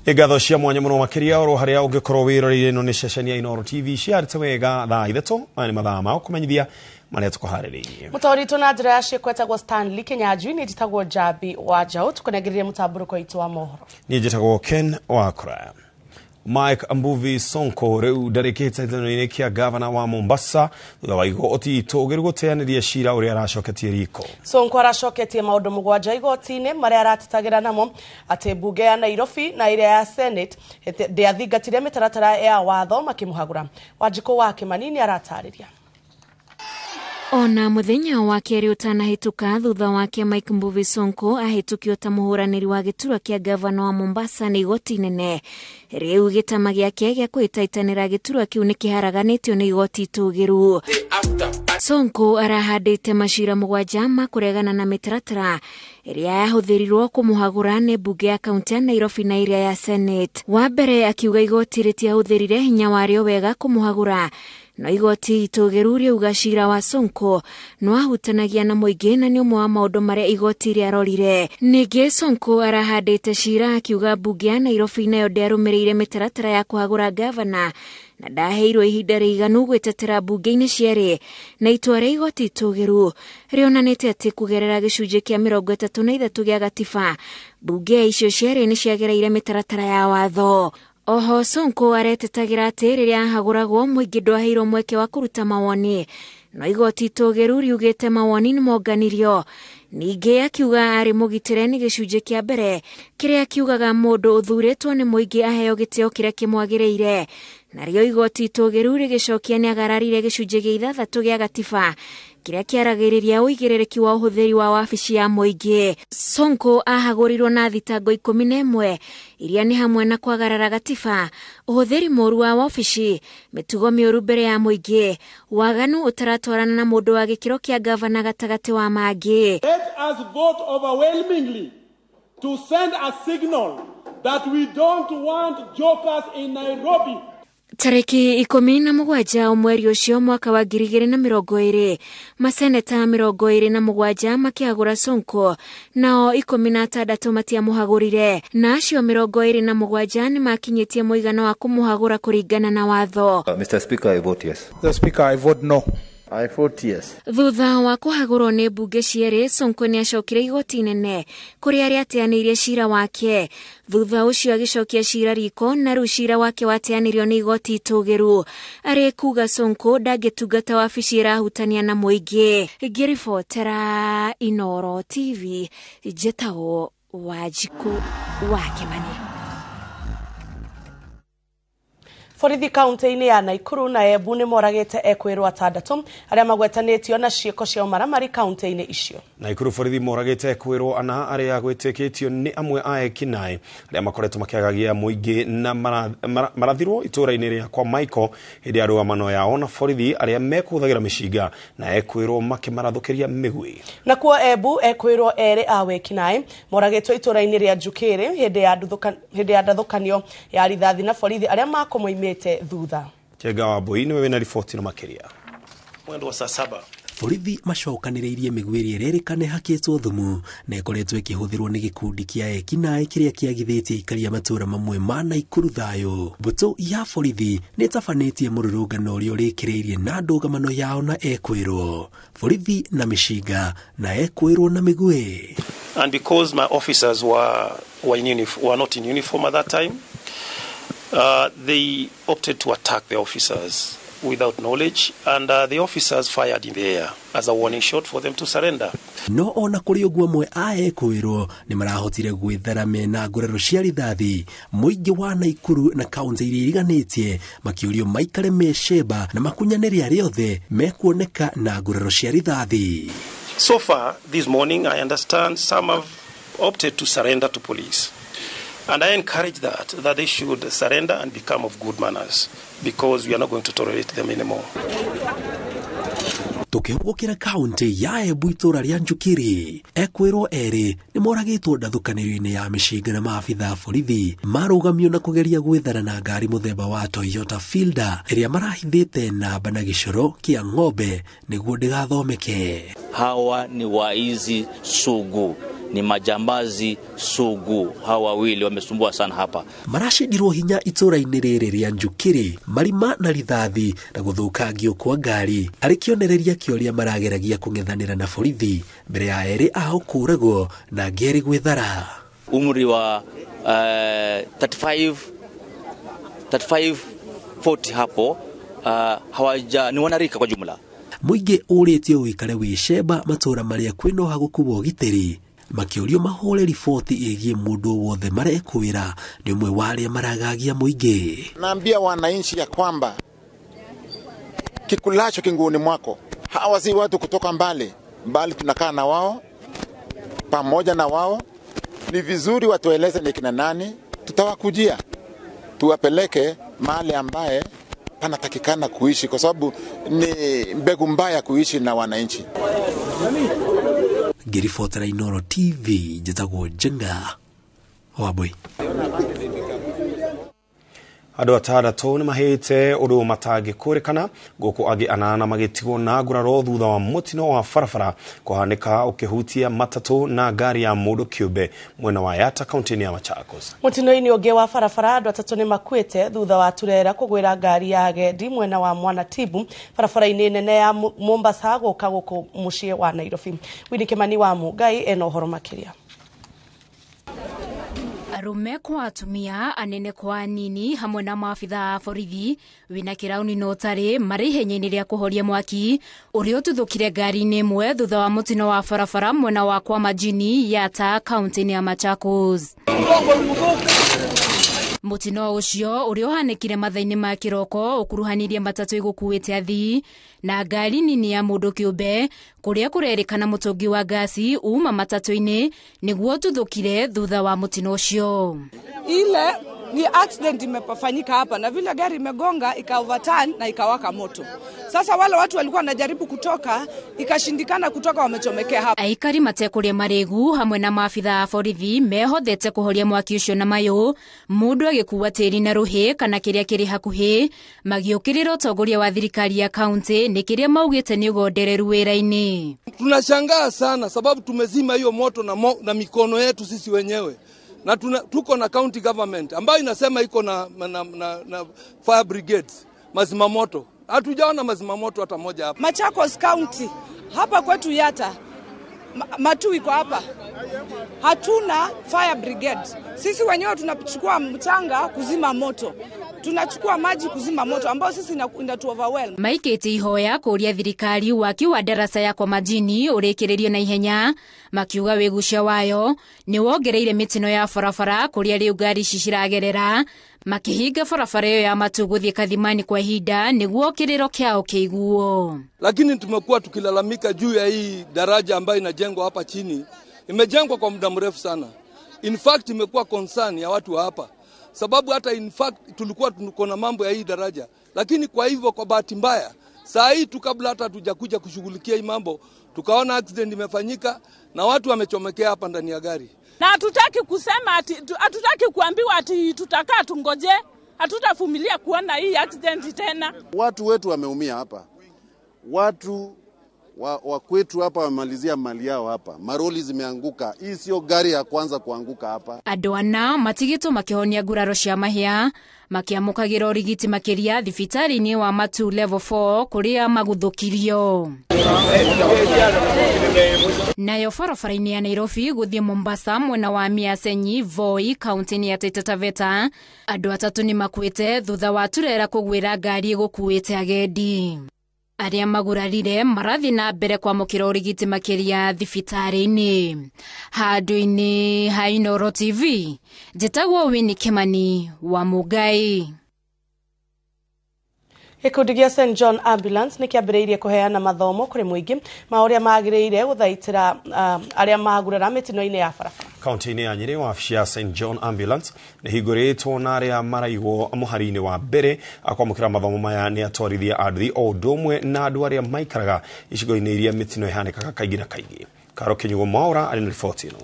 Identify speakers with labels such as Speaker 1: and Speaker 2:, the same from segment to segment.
Speaker 1: Nĩ ngatho cia mwanya mũno makĩria oro harĩa ũngĩkorwo wĩroreire. Ĩno nĩ ceceni ya Inooro TV ciarĩte wega thaa 3. Maya nĩ mathaa ma gũkũmenyithia marĩa tũkũharĩrĩirie.
Speaker 2: Mũtaũri witũ na njĩra ya ciĩko etagwo Stanley Kinyanjui. Nĩ njĩtagwo Njambi wa Njaũ. Tũkũnengererie mũtambũrũko witũ wa mohoro.
Speaker 1: Niĩ njĩtagwo Ken Wakũraya. Mike Mbuvi Sonko rĩu ndarĩkĩte ithurano-inĩ kĩa gavana wa Mombasa thutha wa igoti itũgĩru gũteanĩria cira ũrĩa aracoketie riko.
Speaker 2: Sonko aracoketie maũndũ 7 igoti-inĩ marĩa aratetagĩra namo atĩ mbunge ya Nairobi na ĩrĩa ya Senate ndĩathingatire mĩtaratara ya watho makĩmũhagũra. Wanjikũ wa Kĩmani nĩ aratarĩria.
Speaker 3: Ona mũthenya wa kerĩ ũtanahĩtũka thutha wake Mike Mbuvi Sonko ahĩtũkio ta mũhũranĩri wa gĩturwa kĩa gavana wa Mombasa nĩ igoti nene. Rĩu gĩtama gĩake gĩa kwĩhĩtahĩtanĩra gĩturwa kĩu nĩ kĩharaganĩtio nĩ igoti itũgĩru. Sonko arahandĩte macira 7 ma kũregana na mĩtaratara ĩrĩa yahũthĩrirwo kũmũhagũra nĩ mbunge ya kaunti ya Nairobi na ĩrĩa ya Senate. Wa mbere akiuga igoti rĩtiahũthĩrire hinya warĩo wega kũmũhagũra. No igoti itũgĩru rĩauga cira wa Sonko nĩwahutanagia na mũingĩ na nĩ ũmwe wa maũndũ marĩa igoti rĩarorire. Ningĩ Sonko arahandĩte cira akiuga mbunge ya Nairobi nayo ndĩarũmĩrĩire mĩtaratara ya kũhagũra gavana na ndaheirwo ihinda rĩiganu gwĩtetera mbunge-inĩ cierĩ, na itua rĩa igoti itũgĩru rĩonanĩtie atĩ kũgerera gĩcunjĩ kĩa 33 gĩa gatiba mbunge icio cierĩ nĩciagereire mĩtaratara ya watho. Oho Sonko aretetagĩra atĩ rĩrĩa ahagũragwo mũingĩ ndwaheirwo mweke wa kũruta mawoni, no igoti itũgĩru riugĩte mawoni nĩmonganirio. Ningĩ akiuga arĩ mũgitĩre nĩ gĩcunjĩ kĩa mbere kĩrĩa kiugaga mũndũ ũthurĩtwo nĩ mũingĩ aheo gĩtĩo kĩrĩa kĩmwagĩrĩire. Narĩo igoti itũgĩru rĩgĩcokia nĩagararire gĩcunjĩ gĩa 6 gĩa gatiba kĩrĩa kĩaragĩrĩria ũigĩrĩrĩki wa ũhũthĩri wa wabici ya mũingĩ. Sonko ahagũrirwo na thitango 11 iria nĩ hamwe na kwagarara gatiba, ũhũthĩri mũũru wa wabici, mĩtugo mĩũru mbere ya mũingĩ, waganu ũtaratwarana na mũndũ wa gĩkĩro kĩa gavana gatagatĩ wa mangĩ.
Speaker 4: Let us vote overwhelmingly to send a signal that we don't want jokers in Nairobi.
Speaker 3: Tarĩki 17 mweri ũcio mwaka wa 2020 maseneta 27 makĩhagũra Sonko, nao 16 matiamũhagũrire, na acio 27 nĩmakinyĩtie mũigana wa kũmũhagũra kũringana na watho.
Speaker 5: Mr. Speaker, I vote yes.
Speaker 6: Mr. Speaker, I vote no.
Speaker 7: I vote yes.
Speaker 3: Thutha wa kũhagũrwo nĩ mbunge cierĩ, Sonko nĩacokire igoti inene kũrĩa rĩateanĩirie cira wake. Thutha ũcio agĩcokia cira riko na rĩu cira wake wateanĩrio nĩ igoti itũgĩru. Arĩ kuga Sonko ndangĩtungata wabici ĩrahutania na mũingĩ. Ngĩribotera Inooro TV, njĩtagwo Wanjikũ wa Kĩmani.
Speaker 2: Borithi kaunti-inĩ ya Nakuru na Embu nĩ moragĩte ekwĩrwo 6 arĩa magwetanĩtio na ciĩko cia ũmaramari kaunti-inĩ icio.
Speaker 1: Nakuru borithi moragĩte ekwĩrwo 4 arĩa gwĩtĩkĩtio nĩ amwe a ekinaĩ arĩa makoretwo makĩagagia mũingĩ na marathirwo itũũra-inĩ rĩa kwa Michael hĩndĩ ya rũgamano yao na borithi arĩa mekũhũthagĩra mĩcinga na ekwĩrwo makĩmarathũkĩria mĩgwĩ.
Speaker 2: Nakuo Embu ekwĩrwo 2 a wekinaĩ moragĩtwo itũũra-inĩ rĩa Njukĩrĩ hĩndĩ ya ndathũkanio ya rithathi na borithi arĩa makomoimĩte thutha.
Speaker 1: Chenga wa Mbui niwe wĩna riboti no makĩria.
Speaker 8: Mwendo wa saa 7
Speaker 9: Borithi macokanĩrĩirie mĩguĩ ĩrĩa ĩrerĩkana ĩhakĩtwo thumu na ĩkoretwo ĩkĩhũthĩrwo nĩ gĩkundi kĩa ekinaĩ kĩrĩa kĩagithĩtie aikari a matũũra mamwe ma Nakuru thayũ. Mbũtũ ya borithi nĩ ĩtabanĩtie mũrũrũngano ũrĩa ũrĩkĩrĩirie na ndũgamano yao na ekwĩrwo. Borithi na mĩcinga na ekwĩrwo na mĩguĩ.
Speaker 8: And because my officers were not in uniform at that time, they opted to attack the officers without knowledge, and the officers fired in the air as a warning shot for them to surrender.
Speaker 9: No ona kũrĩ ũguo amwe a ekwĩrwo nĩ marahotire gwĩthara mena nguraro cia rithathi. Mũingĩ wa Nakuru na kaunti iria iriganĩtie makĩũrio maikare mecemba na makunyanĩre arĩa othe mekuoneka na nguraro cia rithathi.
Speaker 8: So far this morning I understand some have opted to surrender to police. And I encourage that they should surrender and become of good manners, because we are not going to tolerate them anymore.
Speaker 9: Tukĩhũgũkĩra kaunti ya Embu itũũra rĩa Njukiri, ekwĩrwo 2 nĩ moragĩtwo ndathũkanĩrio-inĩ ya mĩcinga na maabitha a borithi marũgamio na kũgeria gwĩthara na ngari mũthemba wa Toyota Fielder ĩrĩa marahithĩte namba na gĩcoro kĩa ng'ombe nĩguo ndĩgathomeke.
Speaker 10: Hawa ni waizi sugu.
Speaker 5: Ni majambazi sugu hawa wawili, wamesumbua sana hapa.
Speaker 9: Maracindirwo hinya itũra-inĩ rĩrĩ rĩa Njukĩrĩ, marima na rithathi na gũthũkangio kwa ngari arĩ kĩonereria kĩa ũrĩa marageragia kũng'ethanĩra na borithi mbere ya erĩ ao kũragwo na angĩ erĩ gwĩthara.
Speaker 5: Umri wa 35 35 40 hapo, hawaja ni wanarika kwa jumla.
Speaker 9: Mũingĩ ũrĩtio ũikare wĩ matũra marĩa kwĩna ũhagũku wa ũgitĩri, makĩũrio mahũre riboti ĩgiĩ mũndũ wothe marekwĩra nĩ ũmwe wa arĩa maragagia mũingĩ.
Speaker 6: Naambia wananchi ya kwamba kikulacho kinguoni mwako, hawa si watu kutoka mbali, bali tunakaa na wao pamoja na wao. Ni vizuri watueleze ni kina nani, tutawakujia tuwapeleke mahali ambaye panatakikana kuishi, kwa sababu ni mbegu mbaya kuishi na wananchi.
Speaker 9: Ngĩribotera Inooro TV, njĩtagwo Njenga Wambui.
Speaker 1: Andũ atandatũ nĩ mahĩte ũndũ matangĩkũrĩkana gũkũ angĩ anana magĩtigwo na nguraro thutha wa mũtino wa barabara kũhanĩka ũkĩhutia matatũ na ngari ya mũndũ kĩũmbe mwena wa Yatta kaunti-inĩ ya Machakos.
Speaker 2: Mũtino-inĩ ũngĩ wa barabara andũ atatũ nĩ makuĩte thutha wa turera kũgwĩra ngari ya agendi mwena wa Mwanatibu barabara-inĩ nene ya Mombasa gũka gũkũ mũciĩ wa Nairobi. Winnie Kimani wa Mũngai ena ũhoro makĩria.
Speaker 3: Arume kwa atumia anene kwa anini hamwe na maabitha a borithi wina kirauni na ũtarĩ marĩ ihenya-inĩ rĩa kũhoria mwaki ũrĩa ũtuthũkire ngari-inĩ ĩmwe thutha wa mũtino wa barabara mwena wa kwa Majini Yatta kaunti-inĩ ya Machakos. Mũtino ũcio ũrĩa ũhanĩkire mathaa-inĩ ma kĩroko ũkuruhanirie matatũ ĩgũkuĩte athii na ngari nini ya mũndũ kĩũmbe kũrĩa kũrerĩkana mũtũngi wa ngasi uma matatũ-inĩ nĩguo ũtuthũkire thutha wa mũtino ũcio.
Speaker 7: Ile ni accident imefanyika hapa na vile gari imegonga ika overturn na ikawaka moto. Sasa wale watu walikuwa wanajaribu kutoka ikashindikana kutoka, wamechomekea hapa.
Speaker 3: Aikari matekũrĩa marĩgu hamwe na maabitha a borithi mehothete kũhoria mwaki ũcio na mayũ, mũndũ agĩkua tĩri na rũhĩ kana kĩrĩa kĩrĩ hakuhĩ, magĩũkĩrĩra ũtongoria wa thirikari ya kaunti nĩ kĩrĩa maugĩte nĩ ũgondereru wĩra-inĩ.
Speaker 4: Tunashangaa sana sababu tumezima hiyo moto na mikono yetu sisi wenyewe. Na tuko na county government ambayo inasema iko na fire brigades, mazima moto. Hatujaona mazima moto hata moja hapa.
Speaker 7: Machakos County hapa kwetu Yatta, Matu iko hapa. Hatuna fire brigade. Sisi wenyewe tunachukua mchanga kuzima moto. Tunachukua maji kuzima moto ambao sisi inatu overwhelm.
Speaker 3: Maikĩte ihoya kũria thirikari waki wa darasa ya kwa Majini ũrĩkĩrĩrio na ihenya, makiuga wĩgucia wayo nĩ wongereire mĩtino ya barabara kũrĩa rĩu ngari ici ciragerera, makĩhinga barabara ĩyo ya Matu gũthiĩ Kathimani kwa ihinda nĩguo kĩrĩro kĩao kĩiguo.
Speaker 4: Lakini tumekuwa tukilalamika juu ya hii daraja ambayo inajengwa hapa chini. Imejengwa kwa muda mrefu sana. In fact imekuwa concern ya watu wa hapa. Sababu hata in fact tulikuwa tuko na mambo ya hii daraja. Lakini kwa hivyo kwa bahati mbaya, saa hii tu kabla hata hatujakuja kushughulikia hii mambo, tukaona accident imefanyika na watu wamechomekea hapa ndani ya gari.
Speaker 10: Na hatutaki kusema hatutaki kuambiwa ati tutakaa tungoje, hatutavumilia kuona hii accident tena.
Speaker 11: Watu wetu wameumia hapa. Watu wa kwetu hapa wamemalizia mali yao hapa. Maroli zimeanguka. Hii sio gari ya kwanza kuanguka hapa.
Speaker 3: Andũ ana matigĩtwo makĩhonia nguraro cia mahĩa makĩamũkagĩra ũrigiti makĩria thibitarĩ-inĩ wa Matu level 4 kũrĩa maguthũkirio. Nayo barabara-inĩ ya Nairobi gũthiĩ Mombasa mwena wa Miasenyi Voi kaunti-inĩ ya Taita Taveta andũ atatũ nĩ makuĩte thutha wa turera kũgwĩra ngari ĩgũkuĩte agendi. Arĩa magurarire marathiĩ na mbere kwamũkĩra ũrigiti makĩria thibitarĩ-inĩ. Handũ-inĩ ha Inooro TV, njĩtagwo Winnie Kimani wa Mũngai.
Speaker 2: Gĩkundi gĩa St John Ambulance nĩ kĩambĩrĩirie kũheana mathomo kũrĩ mũingĩ ma ũrĩa magĩrĩire gũthaitĩra arĩa magurara mĩtino-inĩ ya barabara.
Speaker 1: Kaunti-inĩ ya Nyĩrĩ wabici ya St John Ambulance nĩ hingũrĩtwo na arĩa maraigwo mũhari-inĩ wa mbere kwamũkĩra mathomo maya nĩ atwarithia a nduthi o ũndũ ũmwe na andũ arĩa maikaraga icigo-inĩ iria mĩtino ĩhanĩkaga kaingĩ na kaingĩ. Karo Kinyugo Mwaura arĩ na riboti ĩno.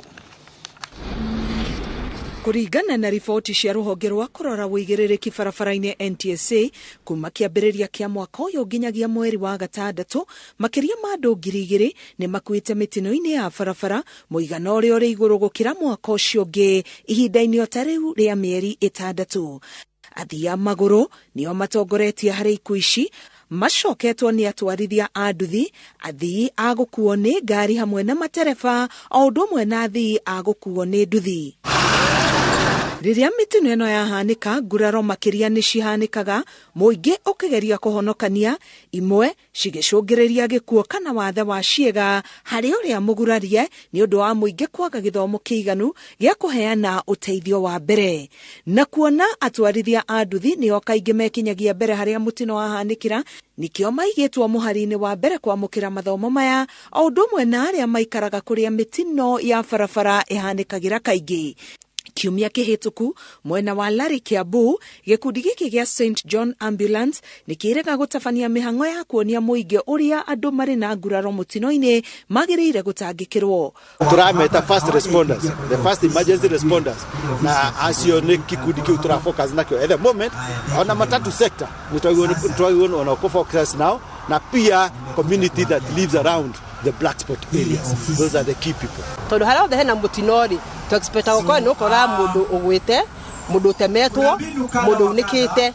Speaker 12: Kũringana na riboti cia rũhonge rwa kũrora wũigĩrĩrĩki barabara-inĩ NTSA kuma kĩambĩrĩria kĩa mwaka ũyũ nginyagia mweri wa gatandatũ, makĩria ma andũ 2,000 nĩ makuĩte mĩtino-inĩ ya barabara, mũigana ũrĩa ũrĩ igũrũ gũkĩra mwaka ũcio ũngĩ ihinda-inĩ o ta rĩu rĩa mĩeri 6. Athii a magũrũ nĩo matongoretie harĩ ikuũ ici, macoketwo nĩ atwarithia a nduthi, athii a gũkuo nĩ ngari hamwe na matereba, o ũndũ ũmwe na athii a gũkuo nĩ nduthi. Rĩrĩa mĩtino ĩno yahanĩka, nguraro makĩria nĩ cihanĩkaga, mũingĩ ũkĩgeria kũhonokania, imwe cigĩcũngĩrĩria gĩkuũ kana wathe wa ciĩga harĩ ũrĩa mũgurarie nĩ ũndũ wa mũingĩ kwaga gĩthomo kĩiganu gĩa kũheana ũteithio wa mbere. Na kuona atwarithia a nduthi nĩo kaingĩ mekinyagia mbere harĩa mũtino wahanĩkĩra, nĩkĩo maigĩtwo mũhari-inĩ wa mbere kwamũkĩra mathomo maya, o ũndũ ũmwe na arĩa maikaraga kũrĩa mĩtino ya barabara ĩhanĩkagĩra kaingĩ. Kiumia kĩhĩtũku mwena wa Lari Kiambu, gĩkundi gĩkĩ gĩa St John Ambulance nĩ kĩrega gũtabania mĩhang'o ya kuonia mũingĩ ũrĩa andũ marĩ na nguraro mũtino-inĩ magĩrĩire gũtangĩkĩrwo.
Speaker 13: Tũrameta first responders, the first emergency responders, na acio nĩ kikundi kĩu tũrafocus nakĩo at the moment. Ona matatu sector nĩ twagĩrĩirwo ona kũ-focus now, na pia community that lives around the black spot areas. Those are the key people.
Speaker 14: Tondũ harĩa hothe hena mũtino rĩ, tũ-expecta gũkorwo nĩ ũkora mũndũ ũgwĩte, mũndũ ũtemetwo, mũndũ unĩkĩte.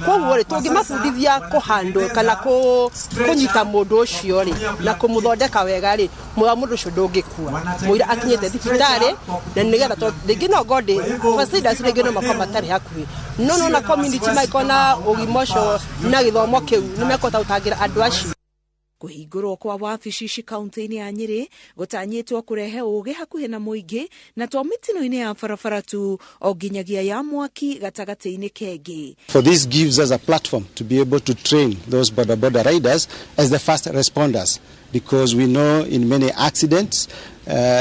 Speaker 14: Koguo rĩ, tũngĩmabundithia kũhandle kana kũnyita mũndũ ũcio rĩ, na kũmũthondeka wega rĩ, muoyo wa mũndũ ũcio ndũngĩkua mũira akinyĩte thibitarĩ, na nĩgetha tondũ rĩngĩ no ngode first aiders rĩngĩ no makorwo matarĩ hakuhĩ, no nona community mangĩkorwo na ũgima ũcio na gĩthomo kĩu nĩ mekũhota gũtangĩra andũ acio.
Speaker 12: Kũhingũrwo kwa wabici ici kaunti-inĩ ya Nyĩrĩ gũtanyĩtwo kũrehe ũgĩ hakuhĩ na mũingĩ, na to mĩtino-inĩ ya barabara tu, o nginyagia ya mwaki gatagatĩ-inĩ kengĩ.
Speaker 15: For this gives us a platform to be able to train those border border riders as the first responders, because we know in many accidents,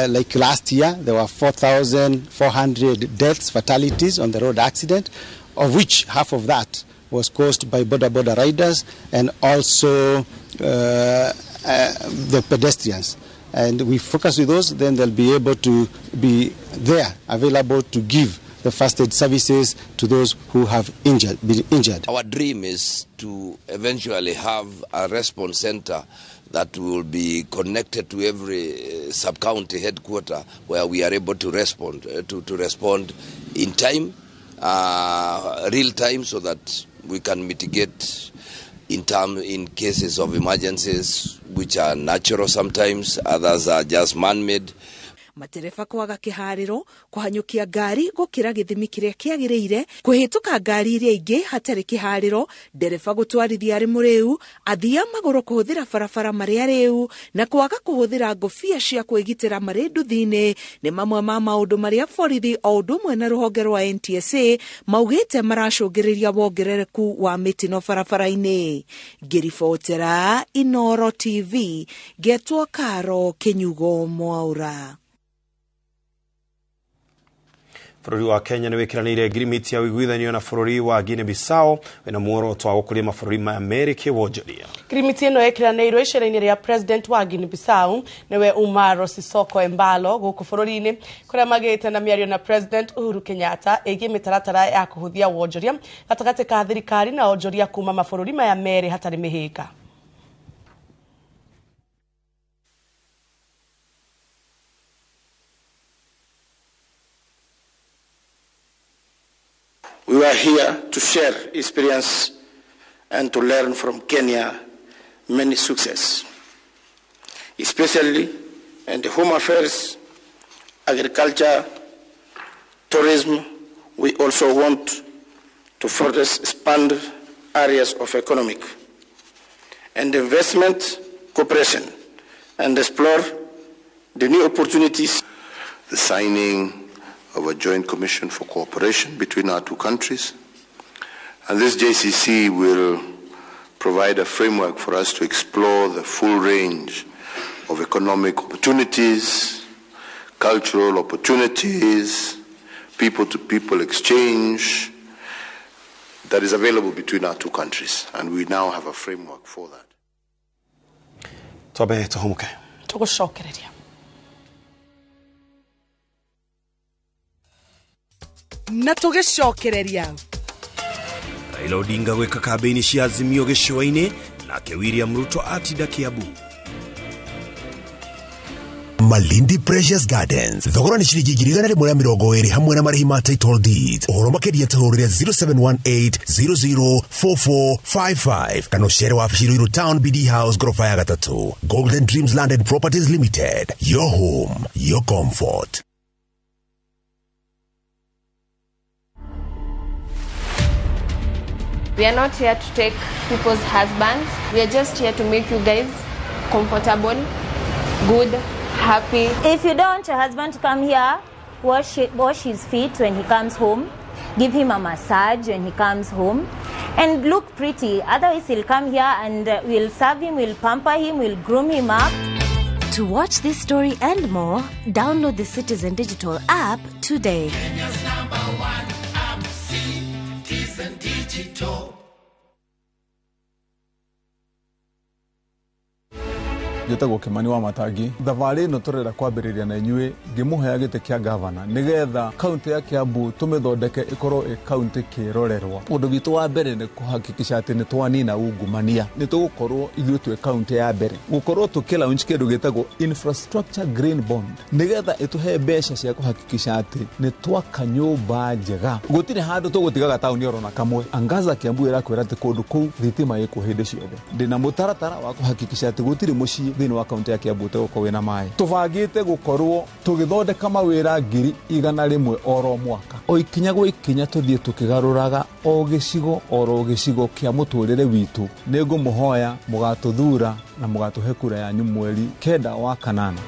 Speaker 15: like last year there were 4,400 deaths, fatalities on the road accident, of which half of that was caused by border border riders and also the pedestrians. And we focus with those, then they'll be able to be there, available to give the first aid services to those who have been injured.
Speaker 16: Our dream is to eventually have a response center that will be connected to every sub-county headquarter, where we are able to respond, to respond in time, real time, so that we can mitigate in cases of emergencies, which are natural sometimes, others are just man-made.
Speaker 12: Matereba kwaga kĩharĩro, kũhanyũkia ngari gũkĩra gĩthimi kĩrĩa kĩagĩrĩire, kũhĩtũka ngari iria ingĩ hatarĩ kĩharĩro, ndereba gũtwarithia arĩ mũrĩu, athii a magũrũ kũhũthĩra barabara marĩ arĩu, na kwaga kũhũthĩra ngũbia cia kwĩgitĩra marĩ nduthi-inĩ nĩ mamwe ma maũndũ marĩa borithi o ũndũ ũmwe na rũhonge rwa NTSA maugĩte maracũngĩrĩria wongerereku wa mĩtino barabara-inĩ. Ngĩribotera Inooro TV, ngetwo Karo Kĩnyugo Mwaura.
Speaker 1: Bũrũri wa Kenya nĩ wĩkĩranĩire ngirimiti ya ũiguithanio na bũrũri wa Guinea Bissau wĩna muoroto wa gũkũria mabũrũri maya merĩ kĩwonjoria.
Speaker 2: Ngirimiti ĩno ĩkĩranĩirwo icera-inĩ rĩa President wa Guinea Bissau nĩwe Umaro Sissoco Embalo gũkũ bũrũri-inĩ, kũrĩa magĩte na mĩario na President Uhuru Kenyatta ĩgiĩ mĩtaratara ya kũhũthia wonjoria gatagatĩ ka thirikari na onjoria kuma mabũrũri maya merĩ hatarĩ mĩhĩnga.
Speaker 17: We are here to share experience and to learn from Kenya many success, especially in the home affairs, agriculture, tourism. We also want to further expand areas of economic and investment cooperation and explore the new opportunities.
Speaker 18: The signing of a joint commission for cooperation between our two countries. And this JCC will provide a framework for us to explore the full range of economic opportunities, cultural opportunities, people-to-people exchange that is available between our two countries. And we now have a framework for that.
Speaker 1: Tobe tohomuke.
Speaker 2: Tũgũcokereria. Na tũgĩcokereria
Speaker 1: Raila Odinga gwĩka kambĩini cia Azimio gĩcũa-inĩ, nake William Ruto atinda Kiambu.
Speaker 19: Malindi Precious Gardens, thogora nĩ ciringi 120,000 hamwe na marĩhi ma title deeds. Ũhoro makĩria tũhũrĩre 0718004455 kana ũcere wabici Ruiru Town, BD House, ngoroba ya gatatũ. Golden Dreams Land and Properties Limited, your home, your comfort.
Speaker 20: We are not here to take people's husbands. We are just here to make you guys comfortable, good, happy.
Speaker 21: If you don't want your husband to come here, wash his feet when he comes home, give him a massage when he comes home, and look pretty. Otherwise, he'll come here and we'll serve him, we'll pamper him, we'll groom him up.
Speaker 22: To watch this story and more, download the Citizen Digital app today.
Speaker 23: Kenya's number one app, Citizen Digital.
Speaker 24: Njĩtagwo Kĩmani wa Matangi. Thabarĩ ĩno tũrenda kwambĩrĩria na inyuĩ ngĩmũhea gĩtĩ kĩa gavana nĩgetha kaunti ya Kiambu tũmĩthondeke ĩkorwo ĩ kaunti kĩrorerwa. Ũndũ witũ wa mbere nĩ kũhakikisha atĩ nĩ twanina ungumania. Nĩ tũgũkorwo ithuĩ twĩ kaunti ya mbere gũkorwo tũkĩ launch kĩndũ gĩtagwo infrastructure green bond nĩgetha ĩtũhe mbeca cia kũhakikisha atĩ nĩ twaka nyũmba njega. Gũtirĩ handũ tũgũtigaga taũni oro na kamwe. Angaza Kiambu ĩrakwĩra atĩ kũndũ kũu thitima ĩkuo hĩndĩ ciothe. Ndĩna mũtaratara wa kũhakikisha atĩ gũtirĩ mũciĩ thĩinĩ wa kaunti ya Kiambu ũtegũkorwo wĩna maĩ. Tũbangĩte gũkorwo tũgĩthondeka mawĩra 100,000 oro mwaka. O ikinya gwa ikinya tũthiĩ tũkĩgarũraga o gĩcigo oro gĩcigo kĩa mũtũrĩre witũ. Nĩngũmũhoya mũgatũthura na mũgatũhe kura yanyu mweri 9 wa kanana.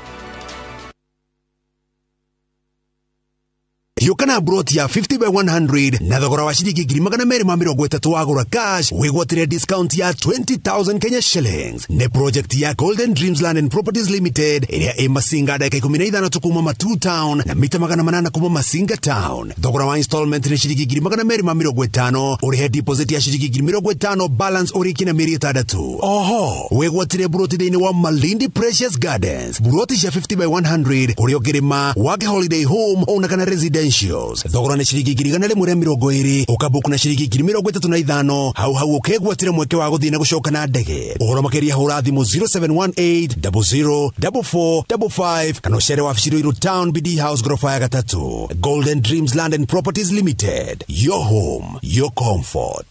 Speaker 19: Yũka broti ya 50 by 100 na thogora wa ciringi 230,000 wagũra cash wĩgwatĩre discount ya 20,000 Kenya shillings. Nĩ project ya Golden Dreams Land and Properties Limited ĩrĩa ĩ Masinga, ndagĩka 15 tu kuma Matuu Town na mita 800 kuma Masinga Town. Thogora wa installment nĩ ciringi 250,000, ũrĩhe deposit ya ciringi 50,000, balance ũrĩkie na mĩeri 6. Oho wĩgwatĩre broti thĩinĩ wa Malindi Precious Gardens, broti cia 50 by 100 kũrĩa ũngĩrĩma wake holiday home ona kana residential. Thogora nĩ ciringi 120,000, ũkabuku na ciringi 35,000, hau hau ũkegwatĩra mweke wa gũthiĩ na gũcoka na ndege. Ũhoro makĩria hũra thimũ 0718 004455 kana ũcere wabici Ruiru Town, BD House, ngoroba ya gatatũ. Golden Dreams Land and Properties Limited, your home, your comfort.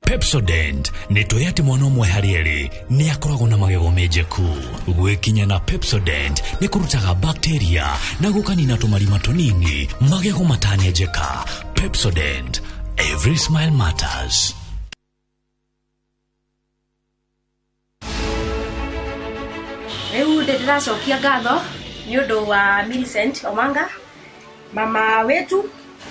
Speaker 25: Pepsodent nĩ tũĩ atĩ mwana ũmwe harĩ erĩ nĩ akoragwo na magego menjeku. Gwĩkinya na Pepsodent nĩ kũrutaga bacteria na gũkanina tũmarima tũnini magego matanenjeka. Pepsodent, every smile matters.
Speaker 26: Rĩu ndĩracokia ngatho nĩ ũndũ wa Millicent Omanga, mama wetu,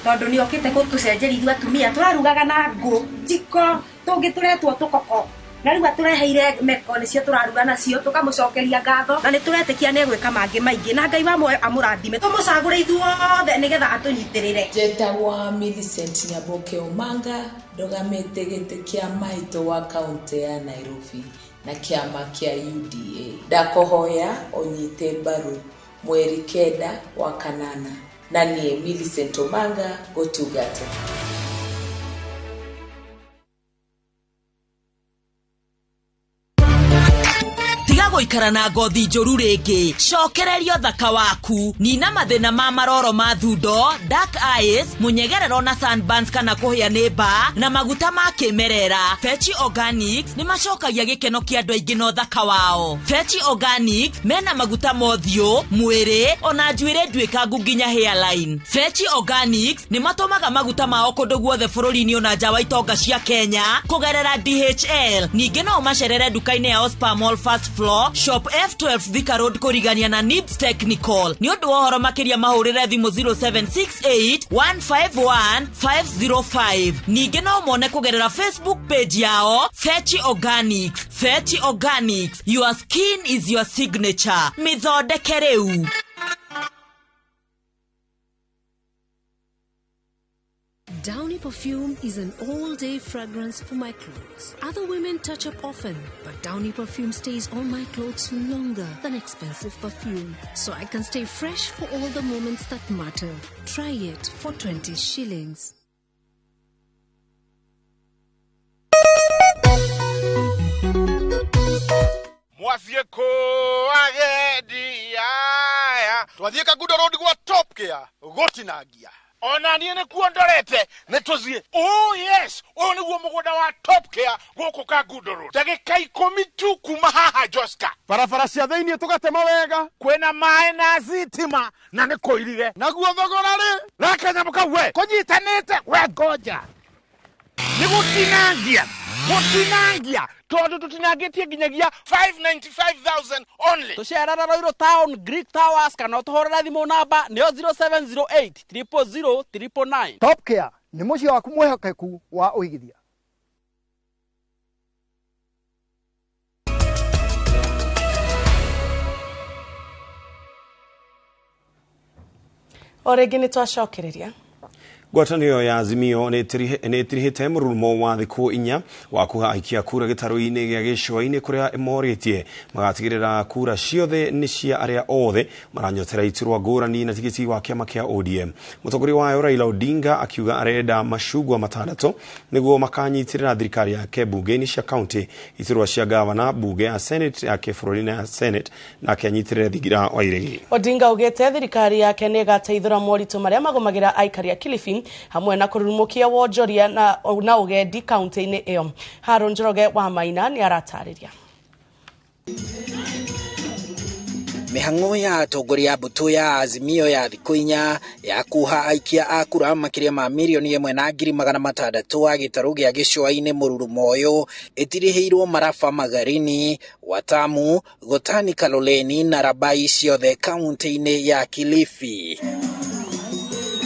Speaker 26: tondũ nĩ okĩte gũtũcenjeria ithuĩ atumia. Tũrarugaga na ngũ njiko tũngĩ tũretwo tũkoko, na rĩu atũreheire meko nĩcio tũraruga nacio. Tũkamũcokeria ngatho na nĩ tũretĩkia nĩ egwĩka mangĩ maingĩ, na Ngai wa muoyo amũrathime. Tũmũcagũre ithuothe nĩgetha atũnyitĩrĩre.
Speaker 27: Njĩtagwo Millicent Nyaboke Omanga, ndũgamĩte gĩtĩ kĩa maitũ wa kaunti ya Nairobi na kĩama kĩa UDA. Ndakũhoya ũnyite mbaru mweri 9 wa kanana, na niĩ Millicent Omanga gũtungata.
Speaker 28: Gũikara na ngothi njũru rĩngĩ, cokereria ũthaka waku. Nina mathĩna ma maroro ma thundo, dark eyes, mũnyegerero na sunburns kana kũhĩa nĩ mbaa na maguta ma kĩmerera. Fechi Organics nĩ macokagia gĩkeno kĩa andũ aingĩ na ũthaka wao. Fechi Organics mena maguta ma ũthiũ, mwĩrĩ ona njuĩrĩ nduĩkangu nginya hairline. Fechi Organics nĩ matũmaga maguta mao kũndũ guothe bũrũri-inĩ ona nja wa itonga cia Kenya kũgerera DHL. Ningĩ no ũmacerere nduka-inĩ yao Spa Mall first floor, shop F12 Thika Road kũrigania na Nibs Technical. Nĩ ũndũ wa ũhoro makĩria mahũrĩre thimũ 0768 151 505. Ningĩ no mone kũgerera Facebook page yao Fechi Organics. Fechi Organics, your skin is your signature. Mĩthondeke rĩu.
Speaker 4: Downy perfume is an all-day fragrance for my clothes. Other women touch up often, but Downy perfume stays on my clothes longer than expensive perfume, so I can stay fresh for all the moments that matter. Try it for 20 shillings.
Speaker 23: Mwathiĩ kũ agendi aya
Speaker 13: Twathiĩ Kangundo Road gwa Top Care gũtinangia.
Speaker 23: Ona niĩ nĩkuo ndorete nĩ tũthiĩ. Oh yes, ũyũ nĩguo mũgũnda wa Top Care gũkũ Kangundo Road, ndagĩka 10 tu kuma haha Joska.
Speaker 13: Barabara cia thĩiniĩ tũgatema wega.
Speaker 23: Kwĩna maĩ na thitima na nĩ kũirire.
Speaker 13: Naguo thogora rĩ?
Speaker 23: Raka nyamũ kau we kũnyitanĩte we ngoja nĩ gũtinangia gũtinangia tondũ tũtinangĩtie nginyagia 595,000 only.
Speaker 5: Tũcerere Ruiru Town Greek Towers kana ũtũhũrĩre thimũ namba nĩyo 0708 000 999.
Speaker 6: Top Care nĩ mũciĩ waku mwĩhokeku wa ũigithia.
Speaker 2: O rĩngĩ nĩ twacokereria.
Speaker 1: Ngwatanĩro ya Azimio nĩ ĩtirihĩte mũrurumo wa thikũ 4 wa kuha aikia kura gĩtarũ-inĩ gĩa gĩcũa-inĩ kũrĩa morĩtie magatigĩrĩra kura ciothe nĩ cia arĩa othe maranyotera iturwa ngũrani na tigiti wa kĩama kĩa ODM. Mũtongoria wayo Raila Odinga akiuga arenda macungwa 6 nĩguo makanyitĩrĩra thirikari yake bunge-inĩ cia kaunti, iturwa cia gavana, bunge ya Senate ya kĩbũrũri na ya Senate, nake anyitĩrĩre Thingira wa Iregi.
Speaker 2: Odinga augĩte thirikari yake nĩ ĩgateithũra moritũ marĩa magũmagĩra aikari a Kilifi hamwe na kũrurumũkia wonjoria na ũgendi kaunti-inĩ ĩyo. Haron Njoroge wa Maina nĩ aratarĩria.
Speaker 7: Mĩhang'o ya atongoria a mbũtũ ya Azimio ya thikũ 4 ya kuha aikia a kura makĩria ma 1,600,000 a gĩtarũ gĩa gĩcũa-inĩ mũrurumo ũyũ ĩtirihĩirwo Marafa Magarini, Watamu, Gotani Kaloleni na Rabai ciothe kaunti-inĩ ya Kilifi.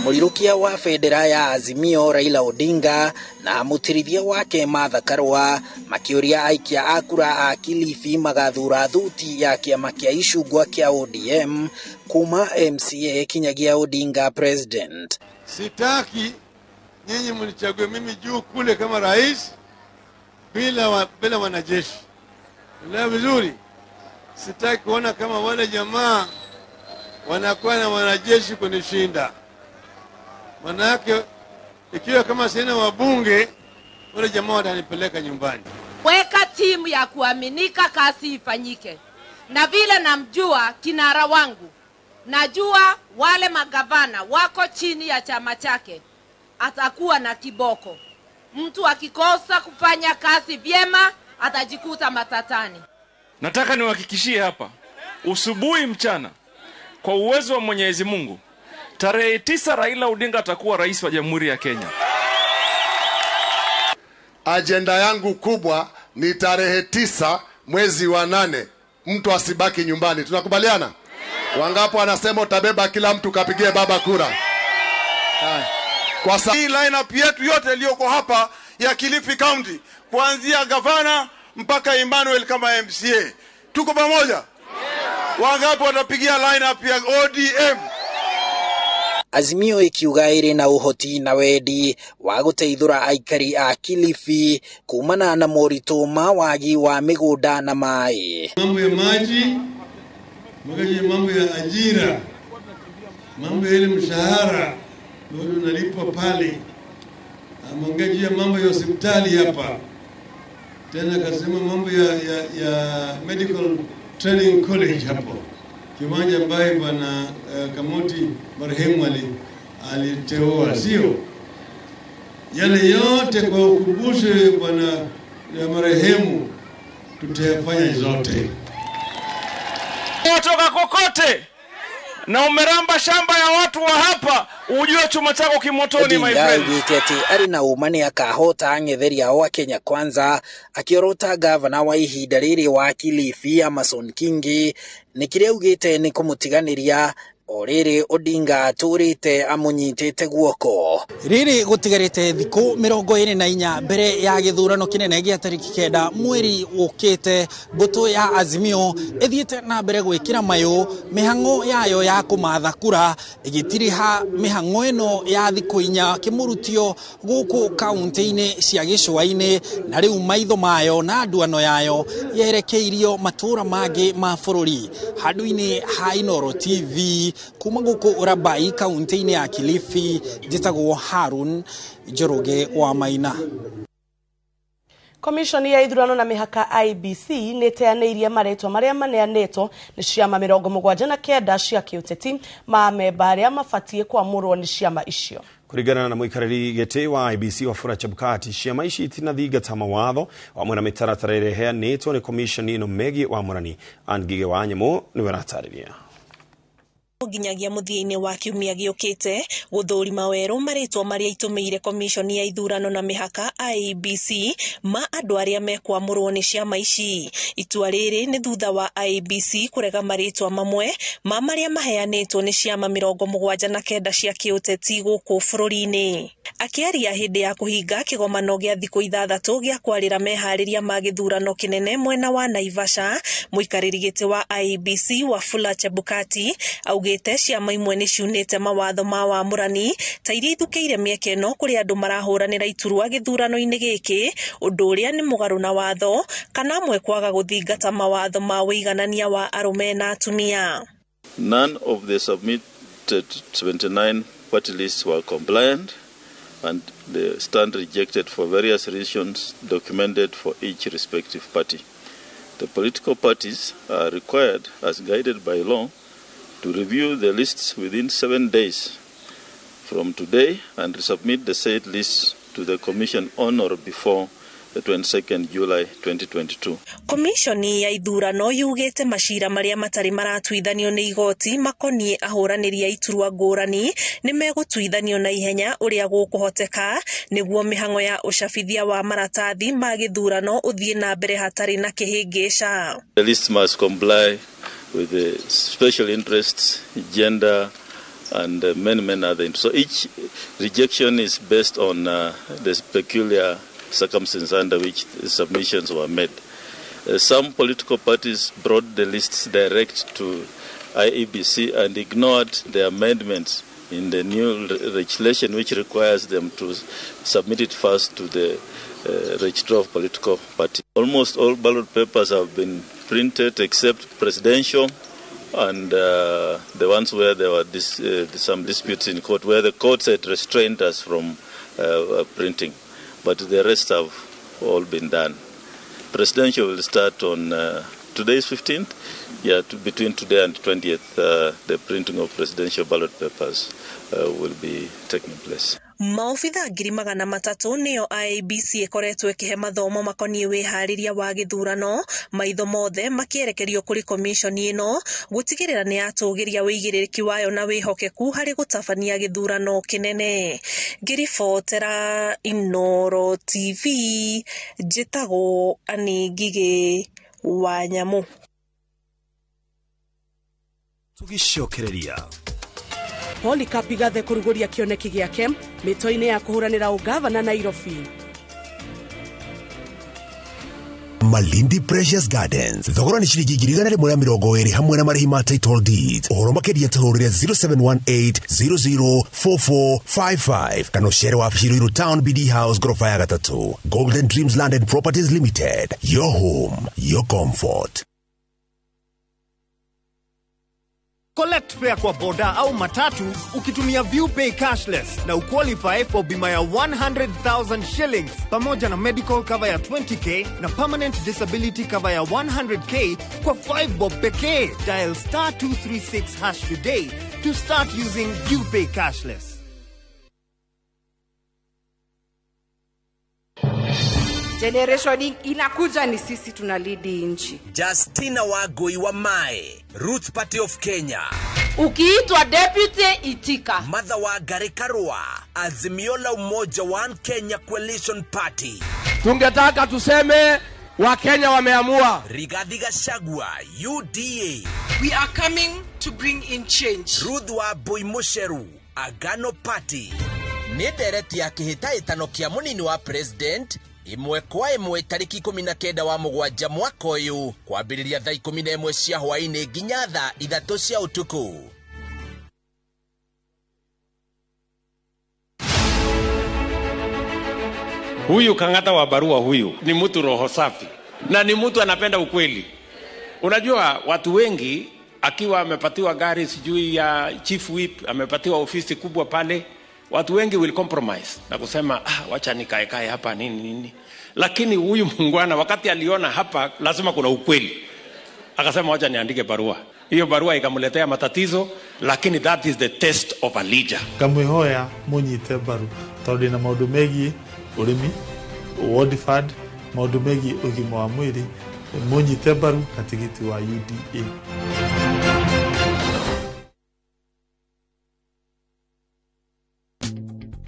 Speaker 7: Mũrirũkia wa bendera ya Azimio Raila Odinga na mũtirithia wake Martha Karua makĩũria aikia a kura a Kilifi magathura thuti ya kĩama kĩa icungwa kĩa ODM kuma MCA kinyagia Odinga president.
Speaker 8: Sitaki nyinyi mnichague mimi juu kule kama rais bila wanajeshi. Elewa vizuri. Sitaki kuona kama wale jamaa wanakuwa na wanajeshi kunishinda. Manake ikiwa kama sina wabunge wale jamaa watanipeleka nyumbani.
Speaker 9: Weka timu ya kuaminika, kazi ifanyike. Na vile namjua kinara wangu, najua wale magavana wako chini ya chama chake, atakuwa na kiboko. Mtu akikosa kufanya kazi vyema atajikuta matatani.
Speaker 10: Nataka niwahakikishie hapa, usubuhi mchana, kwa uwezo wa Mwenyezi Mungu, tarehe 9 Raila Odinga atakuwa rais wa Jamhuri ya Kenya.
Speaker 11: Agenda yangu kubwa ni tarehe 9 mwezi wa 8, mtu asibaki nyumbani. Tunakubaliana? Wangapo anasema utabeba kila mtu kapigie baba kura.
Speaker 29: Kwa hii lineup yetu yote iliyoko hapa ya Kilifi County, kuanzia gavana mpaka Emmanuel kama MCA, tuko pamoja? Wangapo watapigia lineup ya ODM?
Speaker 7: Azimio ikiuga ĩrĩ na ũhoti na wendi wa gũteithũra aikari a Kilifi kumana na moritũ ma wagi wa mĩgũnda na maĩ.
Speaker 8: Mambo ya maji, mambo ya ajira, mambo ya ile mshahara ndio unalipwa pale, ameongea mambo ya hospitali hapa, tena akasema mambo ya medical training college hapo kiwanja ambaye bwana Kamoti marehemu aliteua, sio yale yote kwa ukumbusho bwana marehemu, tutayafanya zote.
Speaker 10: Kutoka kokote na umeramba shamba ya watu wa hapa, ujue chuma chako kimotoni, my friend.
Speaker 7: Odinga ati ari na uma ni akahota ang'etheri ao a Kenya Kwanza, akiorota gavana wa ihinda rĩrĩ wa Kilifi Amason Kingi nĩ kĩrĩa augĩte nĩ kũmũtiganĩria O rĩrĩ Odinga atũrĩte amũnyitĩte guoko.
Speaker 3: Rĩrĩ gũtigarĩte thikũ 24 mbere ya gĩthurano kĩnene gĩa tarĩki 9 mweri ũkĩte, mbũtũ ya Azimio ĩthiĩte na mbere gwĩkĩra mayũ mĩhang'o yayo ya kũmatha kura, ĩgĩtiriha mĩhang'o ĩno ya thikũ 4 kĩmũrutio gũkũ kaunti-inĩ cia gĩcũa-inĩ, na rĩu maitho mayo na nduano yayo yerekeirio matũra mangĩ ma bũrũri. Handũ-inĩ ha Inooro TV kuma gũkũ Rabai kaunti-inĩ ya Kilifi, njĩtagwo Harun Njoroge wa Maina.
Speaker 2: Komishoni ya ithurano na mĩhaka IEBC nĩ ĩteanĩirie marĩtwa marĩa maneanĩtwo nĩ ciama 79 cia kĩũteti ma amemba arĩa mabatiĩ kwamũrwo nĩ ciama icio.
Speaker 1: Kũringana na mũikarĩri gĩtĩ wa IEBC Wafula Chebukati, ciama ici itinathingata mawatho hamwe na mĩtaratara ĩrĩa ĩheanĩtwo nĩ komishoni ĩno megiĩ wamũrani. Ann Ngige wa Nyamũ nĩwe aratarĩria.
Speaker 12: Nginyagia mũthia-inĩ wa kiumia gĩũkĩte gũthũrima werũ marĩtwa marĩa itũmĩire komishoni ya ithurano na mĩhaka IEBC ma andũ arĩa mekwamũrwo nĩ ciama ici. Itua rĩrĩ nĩ thutha wa IEBC kũrega marĩtwa mamwe ma marĩa maheanĩtwo nĩ ciama 79 cia kĩũteti gũkũ bũrũri-inĩ. Akĩaria hĩndĩ ya kũhinga kĩgomano gĩa thikũ 6 gĩa kwarĩra meharĩria ma gĩthurano kĩnene mwena wa Naivasha, mũikarĩri gĩtĩ wa IEBC Wafula Chebukati augĩte ciama imwe nĩ ciunĩte mawatho ma wamũrani ta iria ithukĩire mĩeke ĩno kũrĩ andũ marahũranĩra iturwa gĩthurano-inĩ gĩkĩ, ũndũ ũrĩa nĩ mũgarũ na watho, kana amwe kwaga gũthingata mawatho ma ũiganania wa arũme na atumia.
Speaker 14: None of the submitted 79 party lists were compliant and they stand rejected for various reasons documented for each respective party. The political parties are required, as guided by law, to review the lists within 7 days from today and resubmit the said lists to the Commission on or before the 22nd July 2022.
Speaker 12: Komishoni ya ithurano yugĩte macira marĩa matarĩ maratuithanio nĩ igoti makoniĩ ahũranĩri a iturwa ngũrani nĩ megũtuithanio na ihenya ũrĩa gũkũhoteka nĩguo mĩhang'o ya ũcabithia wa maratathi ma gĩthurano ũthiĩ na mbere hatarĩ na kĩhĩngĩca.
Speaker 14: The list must comply with the special interests, gender, and many, many other interests. So each rejection is based on the peculiar circumstances under which the submissions were made. Some political parties brought the lists direct to IEBC and ignored the amendments in the new legislation, which requires them to submit it first to the registrar of political party. Almost all ballot papers have been printed except presidential and the ones where there were some disputes in court, where the courts had restrained us from printing. But the rest have all been done. Presidential will start on today's 15th. Yeah, between today and 20th, the printing of presidential ballot papers will be taking place.
Speaker 12: Maobitha 300,000 nĩo IEBC ĩkoretwo ĩkĩhe mathomo makoniĩ wĩharĩria wa gĩthurano, maitho mothe makĩerekerio kũrĩ komishoni ĩno gũtigĩrĩra nĩ yatũgĩria wĩigĩrĩrĩki wayo na wĩhokeku harĩ gũtabania gĩthurano kĩnene. Ngĩribotera Inooro TV, njĩtagwo Annie Ngigĩ wa Nyamũ.
Speaker 19: Tũgĩcokereria
Speaker 2: Polycarp Igathe kũrugũria kĩoneki gĩake mĩto-inĩ ya kũhũranĩra ũgavana Nairobi.
Speaker 19: Malindi Precious Gardens thogora nĩ ciringi 120 hamwe na marĩhi ma title deed. Ũhoro makĩria tũhũrĩre 0718004455 kana ũcere wabici Ruiru Town BD House gorofa ya 3. Golden Dreams Land and Properties Limited, your home, your comfort.
Speaker 15: Collect fare kwa boda au matatu ukitumia ViewPay cashless na uqualify for bima ya 100,000 shillings pamoja na medical cover ya 20k na permanent disability cover ya 100k kwa 5 bob pekee. Dial star 236# today to start using ViewPay cashless.
Speaker 16: Generation inakuja ni sisi tunalidi nchi.
Speaker 17: Justina Wagoi wa Mae, Roots Party of Kenya.
Speaker 9: Ukiitwa deputy itika.
Speaker 17: Mother wa Gary Karua, Azimio la Umoja One Kenya Coalition Party.
Speaker 18: Tungetaka tuseme Wakenya wameamua.
Speaker 17: Rigathi Gachagua, UDA.
Speaker 20: We are coming
Speaker 4: to bring in change.
Speaker 17: Ruth Wambui Mucheru, Agano Party. Nĩ ndereti ya kĩhĩtahĩtano kĩa mũnini wa president ĩmwe kwa ĩmwe tarĩki 19 wa mũgwanja mwaka ũyũ kwambĩrĩria thaa 11 cia hwaĩ-inĩ nginya thaa 3 cia ũtukũ.
Speaker 20: Huyu Kang'ata wa barua huyu ni mtu roho safi na ni mtu anapenda ukweli. Unajua watu wengi akiwa amepatiwa gari sijui ya chief whip, amepatiwa ofisi kubwa pale, watu wengi will compromise na kusema wacha nikae hapa nini nini. Lakini huyu muungwana wakati aliona hapa lazima kuna ukweli, akasema wacha niandike barua. Hiyo barua ikamletea matatizo, lakini that is the test of a leader.
Speaker 21: Ngamwihoya munyite mbaru tondu ndina maundu megie urimi, World Fund, maundu megie ugima wa mwiri, munyite mbaru na tigiti wa UDA.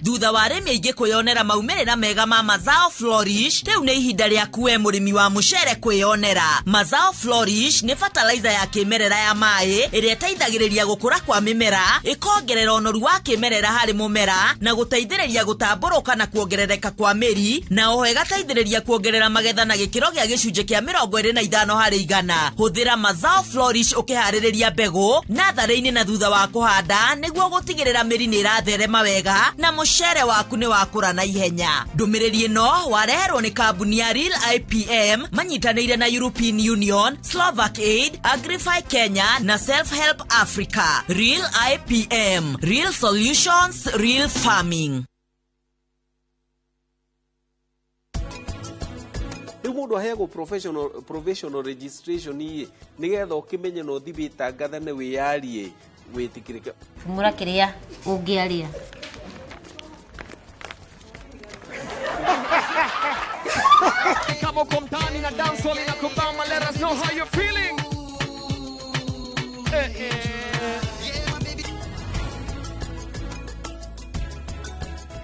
Speaker 22: Thutha wa arĩmi aingĩ kwĩyonera maumĩrĩra mega ma Mazao Flourish, rĩu nĩ ihinda rĩaku we mũrĩmi wa mũcere kwĩyonera. Mazao Flourish nĩ fertilizer ya kĩmerera ya maĩ ĩrĩa ĩteithagĩrĩria gũkũra kwa mĩmera, ĩkongerera ũnoru wa kĩmerera harĩ mũmera na gũteithĩrĩria gũtambũrũka na kuongerereka kwa mĩri, na oho ĩgateithĩrĩria kuongerera magetha na gĩkĩro gĩa gĩcunjĩ kĩa 25 harĩ igana. Hũthĩra Mazao Flourish ũkĩharĩrĩria mbegũ natharĩ-inĩ na thutha wa kũhanda nĩguo gũtigĩrĩra mĩri nĩ ĩratherema wega na mũcere waku nĩ wakũra na ihenya. Ndũmĩrĩri ĩno wareherwo nĩ kambuni ya Real IPM manyitanĩire na European Union, Slovak Aid, Agrify Kenya na Self Help Africa. Real IPM, Real Solutions, Real Farming.
Speaker 24: Rĩu mũndũ aheagwo provisional registration ĩ nĩgetha ũkĩmenye na ũthiĩ wĩtangathane wĩyarie wĩtĩkĩrĩke.
Speaker 25: Fumũra kĩrĩa ũngĩaria.
Speaker 18: Kama uko mtaani na dancehall inakubamba, let us know how you're feeling.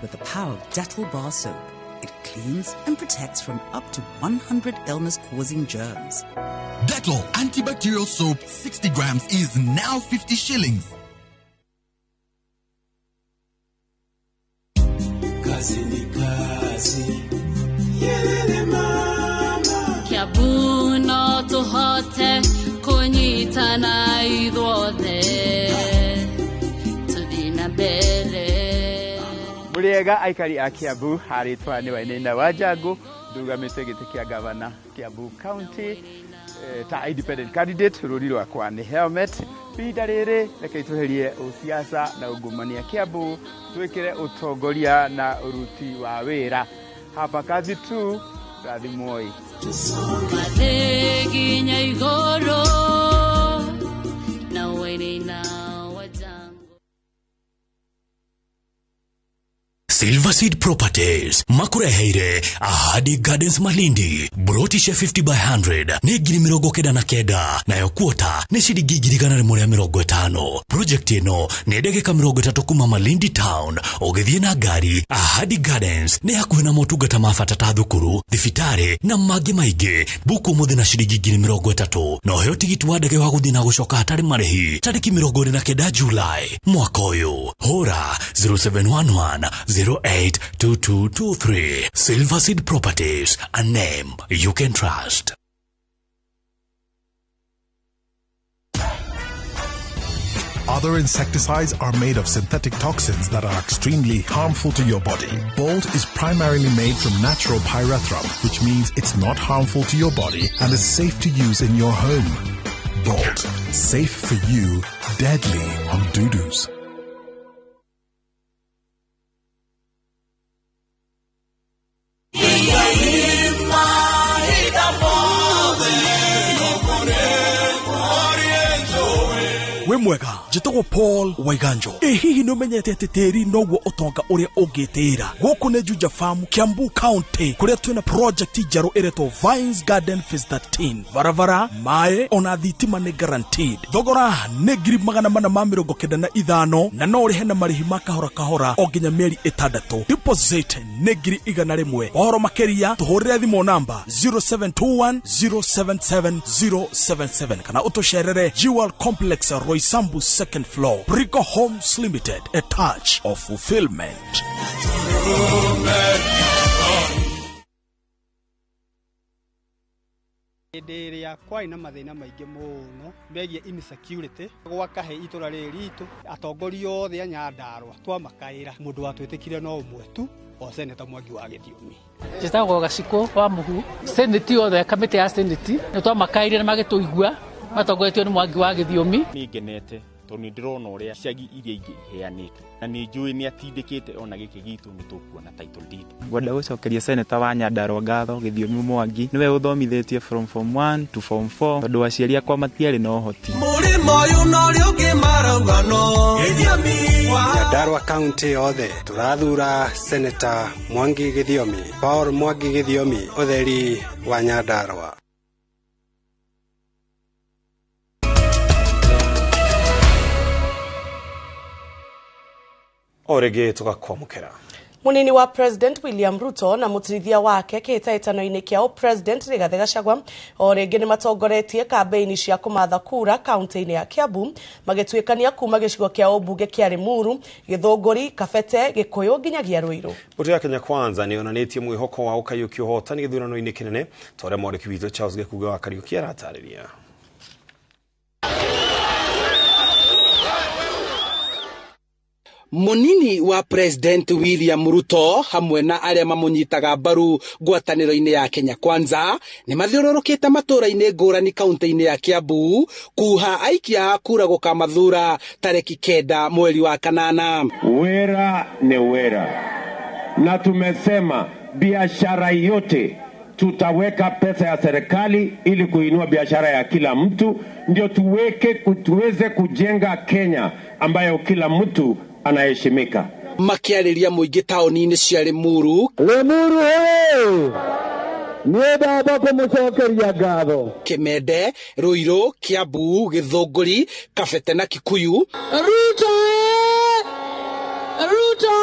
Speaker 26: With the power of Dettol bar soap, it cleans and protects from up to 100 illness-causing germs.
Speaker 27: Dettol antibacterial soap 60 grams is now 50 shillings.
Speaker 28: Kazi ni kazi. Yelele mama.
Speaker 30: Kiambu no tũhote kũnyitana ithuothe tũthiĩ na mbere.
Speaker 31: Mũrĩega aikari a Kiambu, harĩtwa nĩ Wainaina wa Njangu, ndugamĩte gĩtĩ kĩa gavana Kiambu County ta independent candidate. Rũri rwakwa nĩ helmet. Ihinda rĩrĩ reke tũherie ũsiasa na ungumania Kiambu, twĩkĩre ũtongoria na ũruti wa wĩra. Hapa kazi tu, rathimwoi.
Speaker 30: Mathĩ nginya igũrũ na Wainaina wa Njangu.
Speaker 19: Silver Seed Properties makureheire Ahadi Gardens Malindi, broti cia 50 by 100 nĩ ngiri 99, nayo kuota nĩ ciringi 150. Project ĩno nĩ ndagĩka 30 kuma Malindi Town ũgĩthiĩ na ngari. Ahadi Gardens nĩ hakuhĩ na motungata ma bata ta thukuru, thibitarĩ na mangĩ maingĩ. Buku ũmũthĩ na ciringi 30,000 na ũheo tigiti wa ndege wa gũthiĩ na gũcoka hatarĩ marĩhi tarĩki 29 Julai mwaka ũyũ. Hũra 0711 082223. Silver Seed Properties, a name you can trust.
Speaker 32: Other insecticides are made of synthetic toxins that are extremely harmful to your body. Bolt is primarily made from natural pyrethrum, which means it's not harmful to your body and is safe to use in your home. Bolt, safe for you, deadly on doo-doos.
Speaker 33: Wĩ mwega, njĩtagwo Paul Waiganjo. Ĩ hihi nĩ ũmenyete atĩ tĩri noguo ũtonga ũrĩa ũngĩtĩĩra? Gũkũ nĩ Juja Farm, Kiambu County, kũrĩa twĩna project njerũ ĩretwo Vines Garden Phase 13. Barabara, maĩ ona thitima nĩ guaranteed. Thogora nĩ 495 na no ũrĩhe na marĩhi ma kahora kahora o nginya mĩeri 6. Deposit nĩ 100,000. Ũhoro makĩria tũhũrĩre thimũ namba 0721 077 077 kana ũtũcerere Jewel Complex, Roysambu. Roysambu second floor. Brico Homes Limited, a touch of fulfillment.
Speaker 1: Hĩndĩ ĩrĩa kwarĩ na mathĩna maingĩ mũno megiĩ insecurity gwakahe itũra rĩrĩ ritũ atongoria othe a Nyandarũa twamakaĩra mũndũ watwĩtĩkire no ũmwe tu o Seneta Mwangi wa Gĩthiomi.
Speaker 3: Njĩtagwo Gacikũ wa Mũhu. Seneti yothe kamĩtĩ ya seneti nĩ twamakaĩire na magĩtũigua matongoretio nĩ Mwangi wa Gĩthiomi.
Speaker 4: Nĩ ngenete tondũ nĩ ndĩrona ũrĩa icagi iria ingĩ iheanĩtwo na nĩ njũĩ nĩ atindĩkĩte ona gĩkĩ gitũ nĩ tũkuona title deed.
Speaker 5: Ngwenda gũcokeria Seneta wa Nyandarũa ngatho Gĩthiomi Mwangi nĩwe ũthomithĩtie from form 1 to form 4 tondũ aciari akwa matiarĩ na ũhoti.
Speaker 28: Mũrĩmo ũyũ na ũrĩa ũngĩ marauga no Gĩthiomi.
Speaker 6: Nyandarũa kaunti yothe tũrathura Seneta Mwangi Gĩthiomi, Paul Mwangi Gĩthiomi, ũtheri wa Nyandarũa.
Speaker 7: O rĩngĩ tũgakwamũkĩra.
Speaker 2: Munini wa President William Ruto na mutirithia wake kĩhĩtahĩtano-inĩ kĩa President Rigathi Gachagua o rĩngĩ nĩ matongoretie kambeini cia kũmatha kura kaunti-inĩ ya Kiambu magĩtuĩkania kuma gĩcigo kĩa ũmbunge kĩa Limuru, Gĩthũngũri, Kabete, Gĩkũyũ nginyagia Ruiru.
Speaker 7: Mbũtũ ya Kenya Kwanza nĩ yonanĩtie mwĩhoko wa ũkayũkia ũhotani gĩthurano-inĩ kĩnene ta ũrĩa mwandĩki witũ Charles Gĩkuga wa Kariũki aratarĩria.
Speaker 8: Munini wa President William Ruto hamwe na arĩa mamũnyitaga mbaru ngwatanĩro-inĩ ya Kenya Kwanza nĩ mathiũrũrũkĩte matũũra-inĩ ngũrani kaunti-inĩ ya Kiambu kuha aikia a kura gũkamathura tarĩki 9 mweri wa 8.
Speaker 10: Wera ni wera, na tumesema biashara yote tutaweka pesa ya serikali ili kuinua biashara ya kila mtu, ndio tuweze kujenga Kenya ambayo kila mtu anaheshimika.
Speaker 8: Makiarĩria mũingĩ taũni-inĩ cia Limuru.
Speaker 11: Limuru hey! Niĩ ndamba kũmũcokeria ngatho.
Speaker 8: Kĩmende, Ruiru, Kiambu, Gĩthũngũri, Kabete na Kikuyu.
Speaker 13: Ruto! Ruto!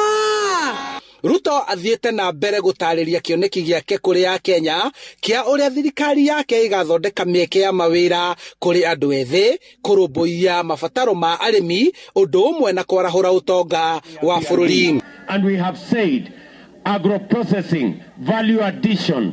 Speaker 8: Ruto athiĩte na mbere gũtarĩria kĩoneki gĩake kũrĩ Akenya kĩa ũrĩa thirikari yake ĩgathondeka mĩeke ya mawĩra kũrĩ andũ ethĩ, kũrũmbũiya mabataro ma arĩmi, ũndũ ũmwe na kwarahũra ũtonga wa bũrũri.
Speaker 10: And we have said agro-processing, value addition,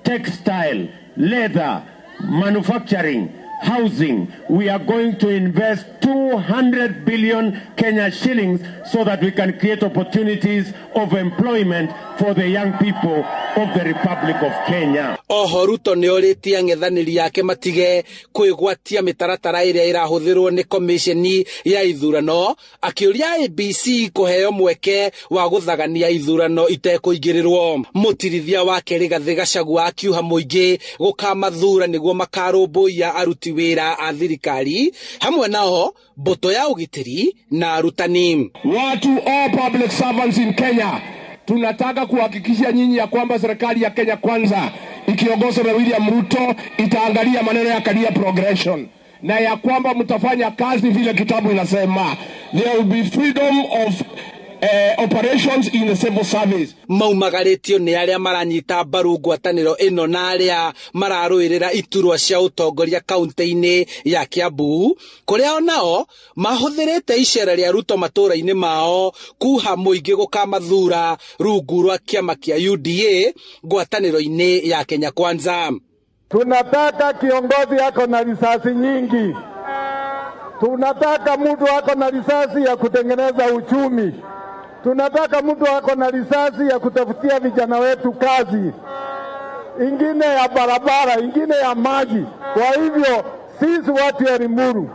Speaker 10: textile, leather, manufacturing, housing. We are going to invest 200 billion Kenya shillings so that we can create opportunities of employment for the young people of the Republic of Kenya.
Speaker 8: Oho Ruto nĩ orĩtie ang'ethanĩri yake matige kwĩgwatia mĩtaratara ĩrĩa ĩrahũthĩrwo nĩ komisheni ya ithurano, akĩũria IEBC kũheo mweke wa gũthagania ithurano itekũingĩrĩrwo. Mũtirithia wake Rigathĩ Gachagua akiuha mũingĩ gũkamathura nĩguo makarũmbũiya aruti wĩra a thirikari, hamwe nao mbũtũ ya ũgitĩri na arutani.
Speaker 14: Watu all public servants in Kenya, tunataka kuhakikishia nyinyi ya kwamba serikali ya Kenya Kwanza ikiongozwa na William Ruto itaangalia maneno ya career progression na ya kwamba mtafanya kazi vile kitabu inasema. There will be freedom of operations in the civil service.
Speaker 8: Maumagarĩtio nĩ arĩa maranyita mbaru ngwatanĩro ĩno na arĩa mararũĩrĩra iturwa cia ũtongoria kaunti-inĩ ya Kiambu, kũrĩa onao mahũthĩrĩte icera rĩa Ruto matũũra-inĩ mao kuha mũingĩ gũkamathura rungu rwa kĩama kĩa UDA ngwatanĩro-inĩ ya Kenya Kwanza.
Speaker 11: Tunataka kiongozi ako na risasi nyingi. Tunataka mtu ako na risasi ya kutengeneza uchumi. Tunataka mtu ako na risasi ya kutafutia vijana wetu kazi, ingine ya barabara, ingine ya maji. Kwa hivyo sisi watu ya Limuru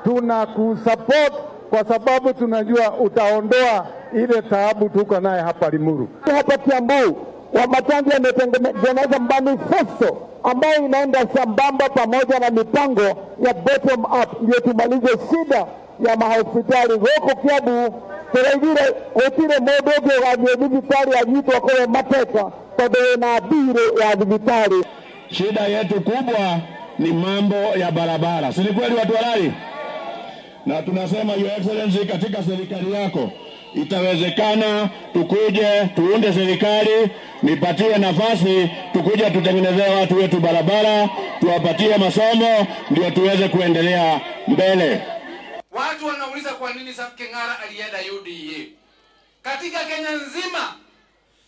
Speaker 11: tunakusupport kwa sababu tunajua utaondoa ile taabu tuko naye hapa Limuru.
Speaker 23: Hapa Kiambu Wamatangi ametengeneza manifesto ambayo inaenda sambamba pamoja na mipango ya bottom up, ndio tumalize shida ya mahospitali huko Kiambu. Teraigire gutire mundu ungi ugathie thibitari anyitwo akorwo mateka tondu wina mbirũ ya thibitari.
Speaker 14: Shida yetu kubwa ni mambo ya barabara, si ni kweli watu walai? Na tunasema Your Excellency, katika serikali yako itawezekana tukuje tuunde serikali, nipatie nafasi tukuje tutengenezee watu wetu barabara, tuwapatie masomo ndio tuweze kuendelea mbele.
Speaker 9: kwa nini King'ara alienda UDA. Katika Kenya nzima,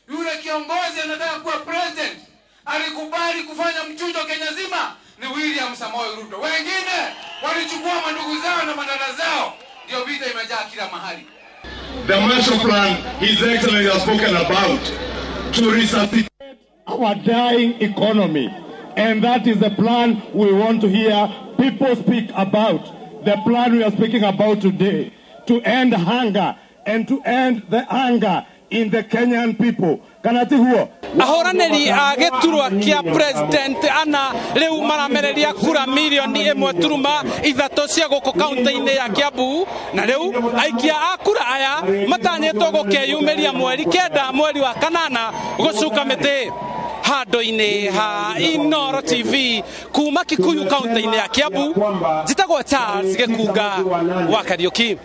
Speaker 9: yule kiongozi anataka kuwa president alikubali kufanya mchujo Kenya nzima ni William Samoei Ruto. Wengine walichukua mandugu zao na madada zao, ndio vita imejaa kila mahali.
Speaker 10: The Marshall Plan His Excellency has spoken about to resuscitate
Speaker 11: our dying economy. And that is the plan we want to hear people speak about. The plan we are speaking about today, to end hunger and to end the anger in the Kenyan people. Kana tiguo?
Speaker 12: Ahũranĩri a gĩturwa kĩa president ana rĩu maramereria kura 1.3 milioni cia gũkũ kaunti-inĩ ya Kiambu, na rĩu aikia a kura aya matanyĩtwo gũkeyumĩria 9 mweri wa kanana gũcuka mĩtĩ. Handũ-inĩ ha Inoro TV kuma Kikuyu, kaunti-inĩ ya Kiambu, njĩtagwo Charles Gĩkunga wa Kariũki.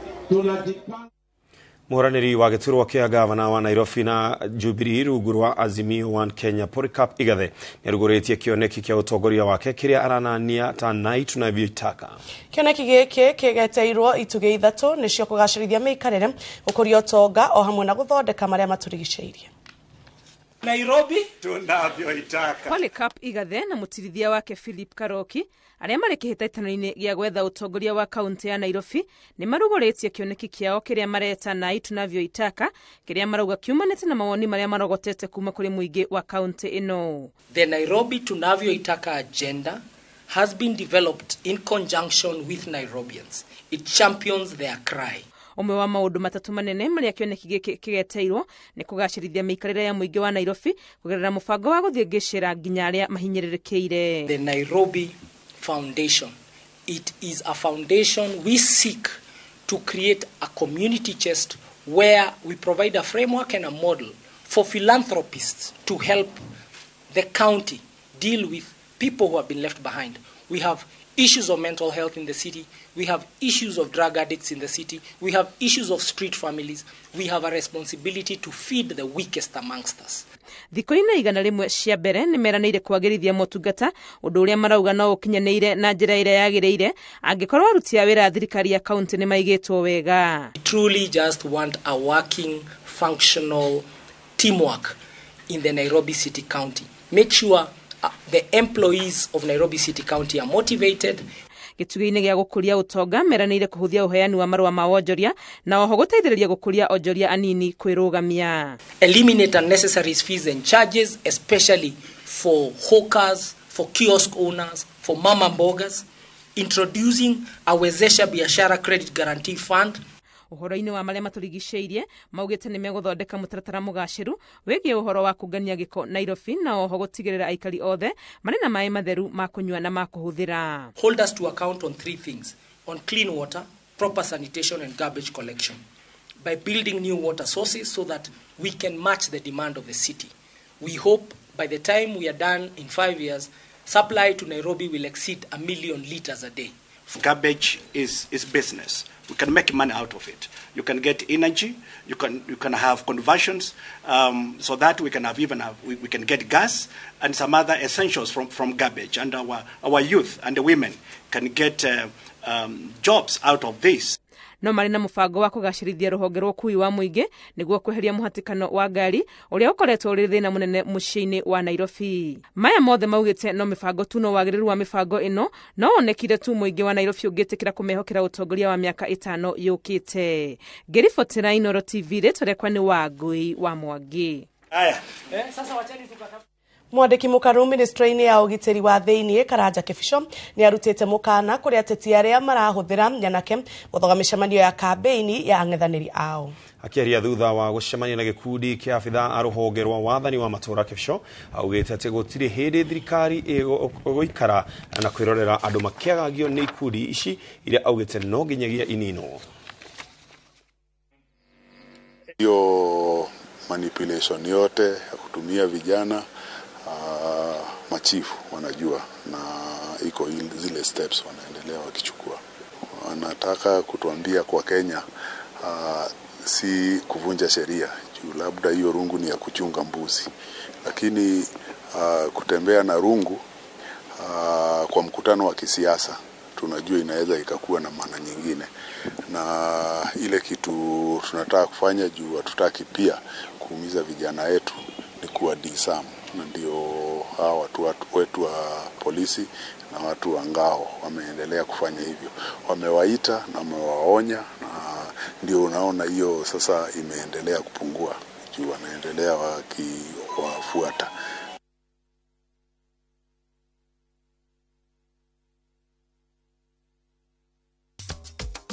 Speaker 7: Mũhũranĩri wa gĩturwa kĩa gavana wa Nairobi na Jubilee rungu rwa Azimio One Kenya, Polycarp Igathe, nĩarugũrĩtie kĩoneki kĩa ũtongoria wake kĩrĩa aranania ta Nai Tunavyoitaka.
Speaker 2: Kĩoneki gĩkĩ kĩgeteirwo itugĩ ithatũ, nĩcio kũgacĩrithia mĩikarĩre, gũkũria ũtonga o hamwe na gũthondeka marĩa matũrigicĩirie.
Speaker 13: Nairobi
Speaker 10: tunavyoitaka.
Speaker 15: Polycarp Igathe na mũtirithia wake Philip Karoki, arĩa marĩ kĩhĩtahĩtano-inĩ gĩa gwetha ũtongoria wa kaunti ya Nairobi, nĩ marugũrĩtie kĩoneki kĩao kĩrĩa mareta Nai Tunavyoitaka, kĩrĩa marauga kiumanĩte na mawoni marĩa marogotete kuma kũrĩ mũingĩ wa kaunti ĩno.
Speaker 16: The Nairobi Tunavyoitaka agenda has been developed in conjunction with Nairobians. It champions their cry.
Speaker 15: Ũmwe wa maũndũ matatũ manene marĩa kĩoneki gĩkĩ kĩgeteirwo nĩ kũgacĩrithia mĩikarĩre ya mũingĩ wa Nairobi kũgerera mũbango wa gũthiĩ ngĩcĩra nginya arĩa mahinyĩrĩrĩkĩire.
Speaker 16: The Nairobi Foundation. It is a foundation we seek to create, a community chest where we provide a framework and a model for philanthropists to help the county deal with people who have been left behind. We have issues of mental health in the city. We have issues of drug addicts in the city. We have issues of street families. We have a responsibility to feed the weakest amongst us.
Speaker 15: Thikũ-inĩ 100 cia mbere nĩ meranĩire kwagĩrithia motungata, ũndũ ũrĩa marauga no ũkinyanĩire na njĩra ĩrĩa yagĩrĩire angĩkorwo aruti a wĩra a thirikari ya kaunti nĩ maigĩtwo wega.
Speaker 16: We truly just want a working, functional teamwork in the Nairobi City County. Make sure the employees of Nairobi City County are motivated.
Speaker 15: Gĩtugĩ-inĩ gĩa gũkũria ũtonga, meranĩire kũhũthia ũheani wa marũa ma wonjoria na oho gũteithĩrĩria gũkũria onjoria anini kwĩrũgamia.
Speaker 16: Eliminate unnecessary fees and charges, especially for hawkers, for kiosk owners, for mama mbogas. Introducing a Wezesha Biashara Credit Guarantee Fund.
Speaker 15: Ũhoro-inĩ wa marĩa matũrigicĩirie, maugĩte nĩ megũthondeka mũtaratara mũgacĩru wĩgiĩ ũhoro wa kũngania gĩko Nairobi, na oho gũtigĩrĩra aikari othe marĩ na maĩ matheru ma kũnyua na ma kũhũthĩra.
Speaker 16: Hold us to account on three things: on clean water, proper sanitation, and garbage collection, by building new water sources so that we can match the demand of the city. We hope by the time we are done in 5 years, supply to Nairobi will exceed 1 million liters a day.
Speaker 17: Garbage is business. We can make money out of it. You can get energy, you can have conversions, so that we can have even have, we can get gas and some other essentials from garbage. And our youth and the women can get jobs out of this.
Speaker 15: No marĩ na mũbango wa kũgacĩrithia rũhonge rwa ũkuui wa mũingĩ nĩguo kweheria mũhatĩkano wa ngari ũrĩa ũkoretwo ũrĩ thĩna mũnene mũciĩ-inĩ wa Nairobi. Maya mothe maugĩte no mĩbango tu, no wagĩrĩru wa mĩbango ĩno no wonekire tu mũingĩ wa Nairobi ũngĩtĩkĩra kũmehokera ũtongoria wa mĩaka 5 yũkĩte. Ngĩribotera Inoro TV, rĩtwa rĩakwa nĩ Wangũi wa Mwangi.
Speaker 17: Aya.
Speaker 16: Sasa wacheni tukata.
Speaker 2: Mwandĩki mũkaru ministry-inĩ ya ũgitĩri wa thĩiniĩ, Karanja Kĩbico, nĩ arutĩte mũkana kũrĩ ateti arĩa marahũthĩra nyanake gũthoga mĩcemanio ya kambĩini ya ang'ethanĩri ao.
Speaker 7: Akĩaria thutha wa gũcemania na gĩkundi kĩa abithaa a rũhonge rwa wathani wa matũũra, Kĩbico augĩte atĩ gũtirĩ hĩndĩ thirikari ĩgũikara na kwĩrorera andũ makĩagagio nĩ ikundi ici iria augĩte no nginyagia ininwo.
Speaker 18: Hiyo manipulation yote ya kutumia vijana, machifu wanajua na iko zile steps wanaendelea wakichukua. Wanataka kutuambia kwa Kenya si kuvunja sheria juu labda hiyo rungu ni ya kuchunga mbuzi, lakini kutembea na rungu kwa mkutano wa kisiasa tunajua inaweza ikakuwa na maana nyingine. Na ile kitu tunataka kufanya juu hatutaki pia kuumiza vijana wetu ni kuwa disarm, na ndio hawa watu wetu wa polisi na watu wa ngao wameendelea kufanya hivyo, wamewaita na wamewaonya, na ndio unaona hiyo sasa imeendelea kupungua juu wanaendelea wakiwafuata.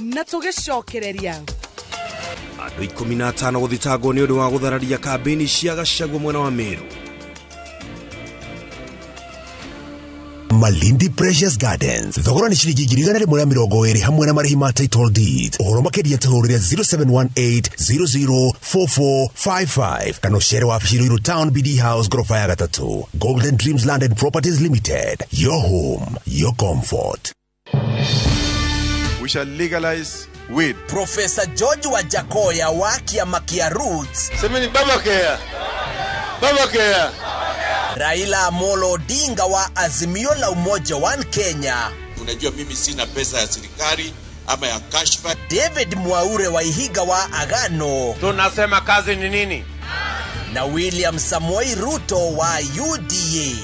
Speaker 2: Na tũgĩcokereria
Speaker 7: andũ 15 gũthitangwo nĩ ũndũ wa gũthararia kambĩini cia Gachagua mwena wa Meru.
Speaker 19: Malindi Precious Gardens thogora nĩ ciringi 120 hamwe na marĩhi ma title deed. Ũhoro makĩria tũhũrĩre 0718004455 kana ũcere wabici Ruiru Town BD House gorofa ya 3. Golden Dreams Land and Properties Limited, your home, your comfort.
Speaker 20: We shall legalize weed.
Speaker 21: Professor George Wajakoya wa kiama kia Roots.
Speaker 20: Semeni baba kea. Baba kea.
Speaker 21: Raila Amolo Odinga wa Azimio la Umoja One Kenya.
Speaker 22: Unajua mimi sina pesa ya serikali ama ya kashfa.
Speaker 21: David Mwaure wa Ihiga wa Agano.
Speaker 23: Tunasema kazi ni nini?
Speaker 21: Na William Samoei Ruto wa UDA.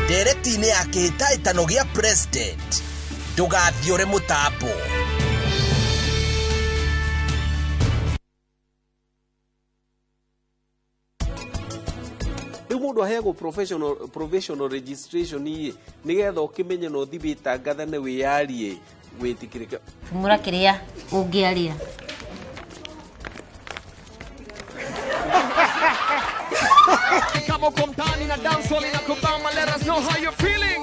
Speaker 21: Ndereti-inĩ ya kĩhĩtahĩtano gĩa president. Ndũgathiũre mũtambo.
Speaker 24: Rĩu mũndũ aheagwo provisional registration ĩ nĩgetha ũkĩmenye na ũthiĩ wĩtangathane wĩyarie wĩtĩkĩrĩke.
Speaker 25: Tumũra kĩrĩa ũngĩaria.
Speaker 26: Kama uko mtaani na dancehall inakubamba, let us know how you're feeling.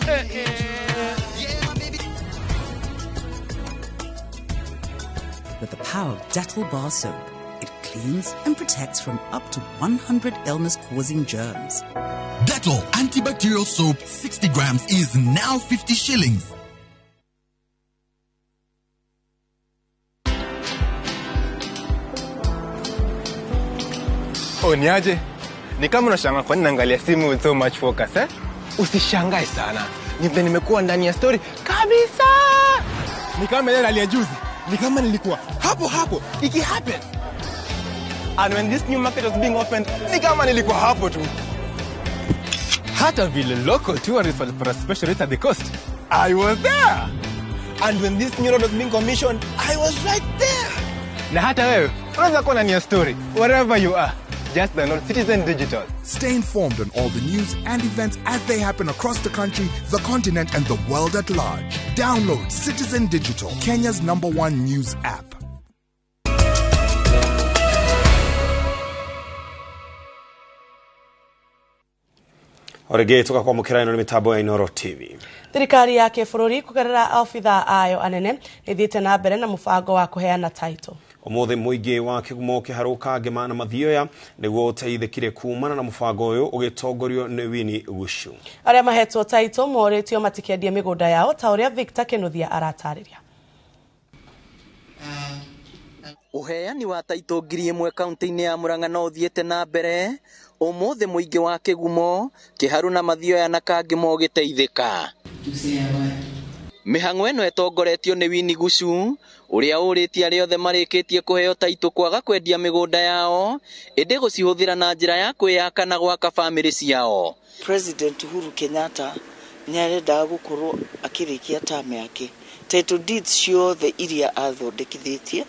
Speaker 26: Eh, eh.
Speaker 27: With the power of Dettol bar soap, it cleans and protects from up to 100 illness-causing germs.
Speaker 28: Dettol antibacterial soap 60 grams is now 50 shillings.
Speaker 29: Oh, niaje? Ni kama unashangaa kwa nini naangalia simu with so much focus, eh? Usishangae sana. Ni vile nimekuwa ndani ya story kabisa. Ni kama ile ya juzi. Ni kama nilikuwa hapo hapo iki happen. And when this new market was being opened, ni kama nilikuwa hapo tu. Hata vile local tourists walipata special rate at the coast, I was there. And when this new road was being commissioned, I was right there. Na hata wewe unaweza kuwa ndani ya story wherever you are. Just download Citizen Digital.
Speaker 28: Stay informed on all the news and events as they happen across the country, the continent, and the world at large. Download Citizen Digital, Kenya's #1 news app.
Speaker 7: Orege tukakwamukira ino ni mitambo ya Inooro TV.
Speaker 2: Thirikari ya kĩbũrũri kũgerera obitha ayo anene nĩthiĩte na mbere na mũbango wa kũheana title.
Speaker 7: Ũmũthĩ mũingĩ wa kĩgumo kĩharũka ngĩma na mathioya nĩguo ũteithĩkire kumana na mũbango ũyũ ũgĩtongorio nĩ Winnie Guchu.
Speaker 2: Arĩa mahetwo title morĩtio matikendie mĩgũnda yao ta ũrĩa Victor Kĩnuthia aratarĩria.
Speaker 30: Ũheani wa taitũ 1000 kaunti-inĩ ya Murang'a no ũthiĩte na mbere ũmũthĩ mũingĩ wa kĩgumo kĩharu na mathioya na kangĩma ũgĩteithĩka. Mĩhang'o ĩno ĩtongoretio nĩ Winnie Guchu ũrĩa ũrĩtie arĩa othe marĩkĩtie kũheo taitũ kwaga kwendia mĩgũnda yao ĩndĩ gũcihũthĩra na njĩra ya kwĩyaka na gwaka bamĩrĩ ciao.
Speaker 31: President Uhuru Kenyatta nĩarendaga gũkorwo akĩrĩkia term yake. Title deeds ciothe iria athondekithĩtie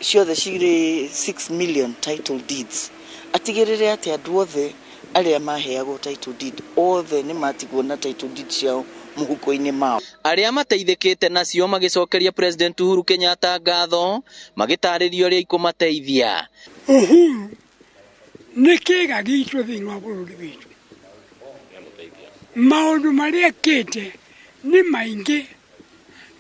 Speaker 31: ciothe cirĩ 6 million title deeds. Atigĩrĩre atĩ andũ othe arĩa maheagwo title deed othe nĩ matigwo na title deed ciao mũhuko-inĩ mao.
Speaker 30: Arĩa mateithĩkĩte nacio magĩcokeria President Uhuru Kenyatta ngatho magĩtarĩria ũrĩa ikũmateithia.
Speaker 32: Uhuru nĩ kĩga gitũ thĩinĩ wa bũrũri witũ. Maũndũ marĩa ekĩte nĩ maingĩ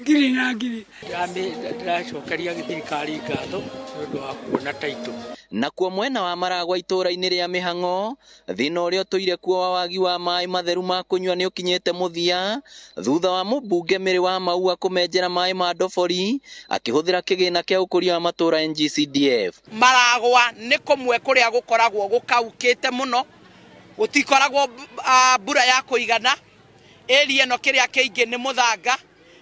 Speaker 32: ngiri na ngiri.
Speaker 3: Ndĩracokeria thirikari ngatho nĩ ũndũ wa kuona taitũ.
Speaker 30: Nakuo mwena wa Maragwa itũũra-inĩ rĩa Mĩhang'o thĩna ũrĩa ũtũire kuo wa wagi wa maĩ matheru ma kũnyua nĩ ũkinyĩte mũthia thutha wa mũmbunge Mĩrĩ wa Maua kũmenjera maĩ ma ndobori akĩhũthĩra kĩgĩna kĩa ũkũria wa matũũra NGCDF.
Speaker 13: Maragwa nĩ kũmwe kũrĩa gũkoragwo gũkaukĩte mũno, gũtikoragwo mbura ya kũigana. Area ĩno kĩrĩa kĩingĩ nĩ mũthanga,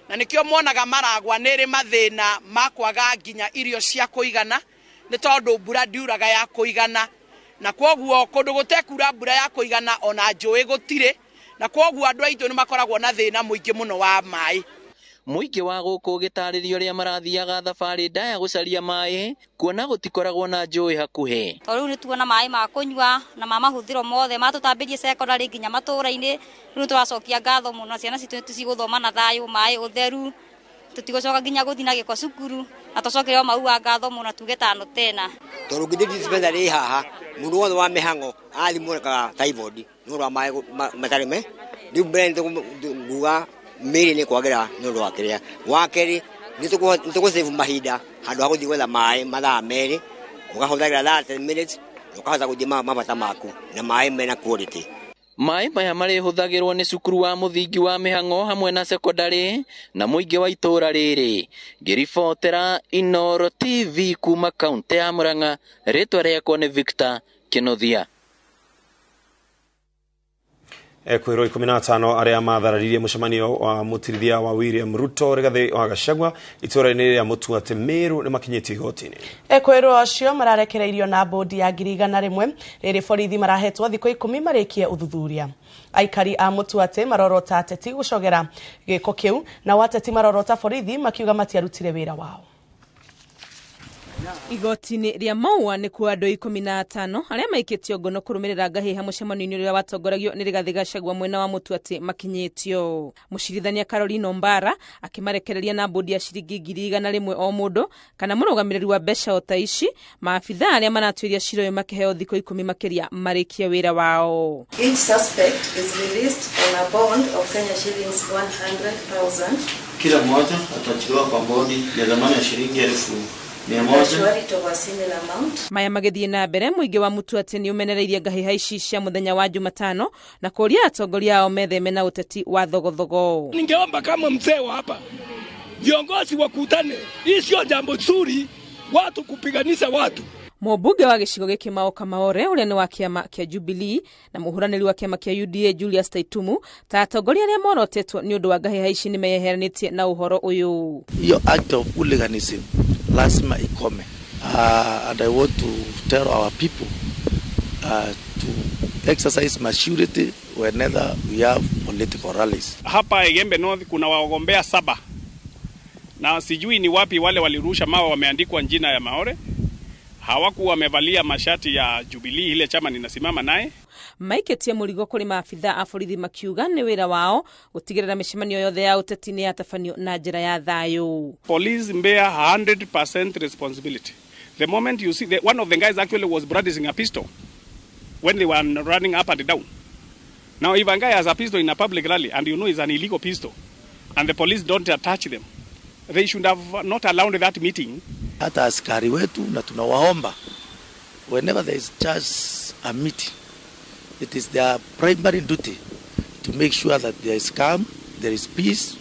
Speaker 13: Na nĩkĩo mwonaga Maragwa nĩ ĩrĩ mathĩna ma kwaga nginya irio cia kũigana, nĩ tondũ mbura ndiuraga ya kũigana, na kwoguo kũndũ gũtekura mbura ya kũigana ona njũĩ gũtirĩ, na kwoguo andũ aitũ nĩ makoragwo na thĩna mũingĩ mũno wa maĩ.
Speaker 30: Mũingĩ wa gũkũ ũgĩtarĩrio ũrĩa marathiaga thabarĩ ndaya gũcaria maĩ kuona gũtikoragwo na njũĩ hakuhĩ.
Speaker 25: Tondũ rĩu nĩ tuona maĩ ma kũnyua na ma mahũthĩro mothe matũtambĩrie secondary nginya matũũra-inĩ. Rĩu nĩ tũracokia ngatho mũno, ciana citũ nĩ cigũthoma na thayũ, maĩ ũtheru, tũtigũcoka nginya gũthiĩ na gĩko cukuru, na tũcokerio maua ngatho mũno tuge tano tena.
Speaker 1: Tondũ ũngĩthiĩ dispensary haha mũndũ wothe wa mĩhang'o athimũkaga typhoid nĩ ũndũ wa maĩ matarĩ me. Rĩu mbere nĩ mĩĩrĩ nĩ kwagĩra nĩ ũndũ wa kĩrĩa. Wa kerĩ nĩ tũgũsave mahinda handũ ha gũthiĩ gwetha maĩ mathaa 2, ũkahũthagĩra 30 minutes ũkahota gũthiĩ mabata maku na maĩ mena quality.
Speaker 30: Maĩ maya marĩhũthagĩrwo nĩ cukuru wa mũthingi wa mĩhang'o hamwe na sekondari na mũingĩ wa itũũra rĩrĩ. Ngĩribotera Inooro TV kuma kaũntĩ ya Murang'a, rĩtwa rĩakwa nĩ Victor Kĩnuthia.
Speaker 7: Ekwĩrwo 15 arĩa mathararirie mũcemanio wa mũtirithia wa William Ruto Rigathi wa Gachagua itũũra-inĩ rĩa Mũtuatĩ Meru nĩ makinyĩtio igoti-inĩ.
Speaker 2: Ekwĩrwo acio mararekereirio na bodi ya 100,000 rĩrĩ borithi marahetwo thikũ 10 marĩkie ũthuthuria. Aikari a Mũtuatĩ marorota ateti gũcogera gĩko kĩu, na ateti marorota borithi makiuga matiarutire wĩra wao.
Speaker 4: Igoti-inĩ rĩa Maua nĩ kuo andũ 15 arĩa maikĩtio ngono kũrũmĩrĩra ngahĩha mũcemanio-inĩ ũrĩa watongoragio nĩ Rigathi Gachagua mwena wa Mũtuatĩ makinyĩtio. Mũcirithania Caroline Ombara akĩmarekereria na bodi ya ciringi 100,000 o mũndũ kana mũrũgamĩrĩri wa mbeca o ta ici. Maabithaa arĩa maratuĩria cira ũyũ makĩheo thikũ 10 makĩria marĩkie wĩra wao.
Speaker 5: Each suspect is released on a bond of Kenya shillings 100,000.
Speaker 6: Kila mmoja ataachiliwa kwa bodi ya dhamana ya shilingi 100,000.
Speaker 4: Maya magĩthiĩ na mbere, mũingĩ wa Mũtuatĩ nĩ ũmenereirie ngahĩha ici cia mũthenya wa Jumatano na kũũria atongoria ao metheme na ũteti wa thogothogo.
Speaker 8: Ningeomba kama mzee wa hapa viongozi wakutane, hii sio jambo nzuri watu kupiganisha watu.
Speaker 4: Mũmbunge wa gĩcigo gĩkĩ Mao Kamaore ũrĩa nĩ wa kĩama kĩa Jubilee na mũhũranĩri wa kĩama kĩa UDA Julius Taitumu ta atongoria arĩa morotetwo nĩ ũndũ wa ngahĩha ici nĩ meyeheranĩtie na ũhoro ũyũ.
Speaker 9: Hiyo act of hooliganism lazima ikome. And I want to tell our people to exercise maturity whenever we have political rallies.
Speaker 10: Hapa Igembe North kuna wagombea 7. Na sijui ni wapi wale walirusha mawe wameandikwa jina ya Maore. Hawakuwa wamevalia mashati ya Jubilee ile chama ninasimama naye.
Speaker 4: Maiketie mũrigo kũrĩ maabithaa a borithi makiuga nĩ wĩra wao gũtigĩrĩra mĩcemanio yothe ya ũteti nĩ yatabanio na njĩra ya thayũ.
Speaker 10: Police bear 100% responsibility. The moment you see one of the guys actually was brandishing a pistol when they were running up and down. Now if a guy has a pistol in a public rally and you know it's an illegal pistol and the police don't attach them, they should have not allowed that meeting.
Speaker 9: Hata askari wetu na tunawaomba, whenever there is just a meeting, it is their primary duty to make sure that there is calm, there is peace,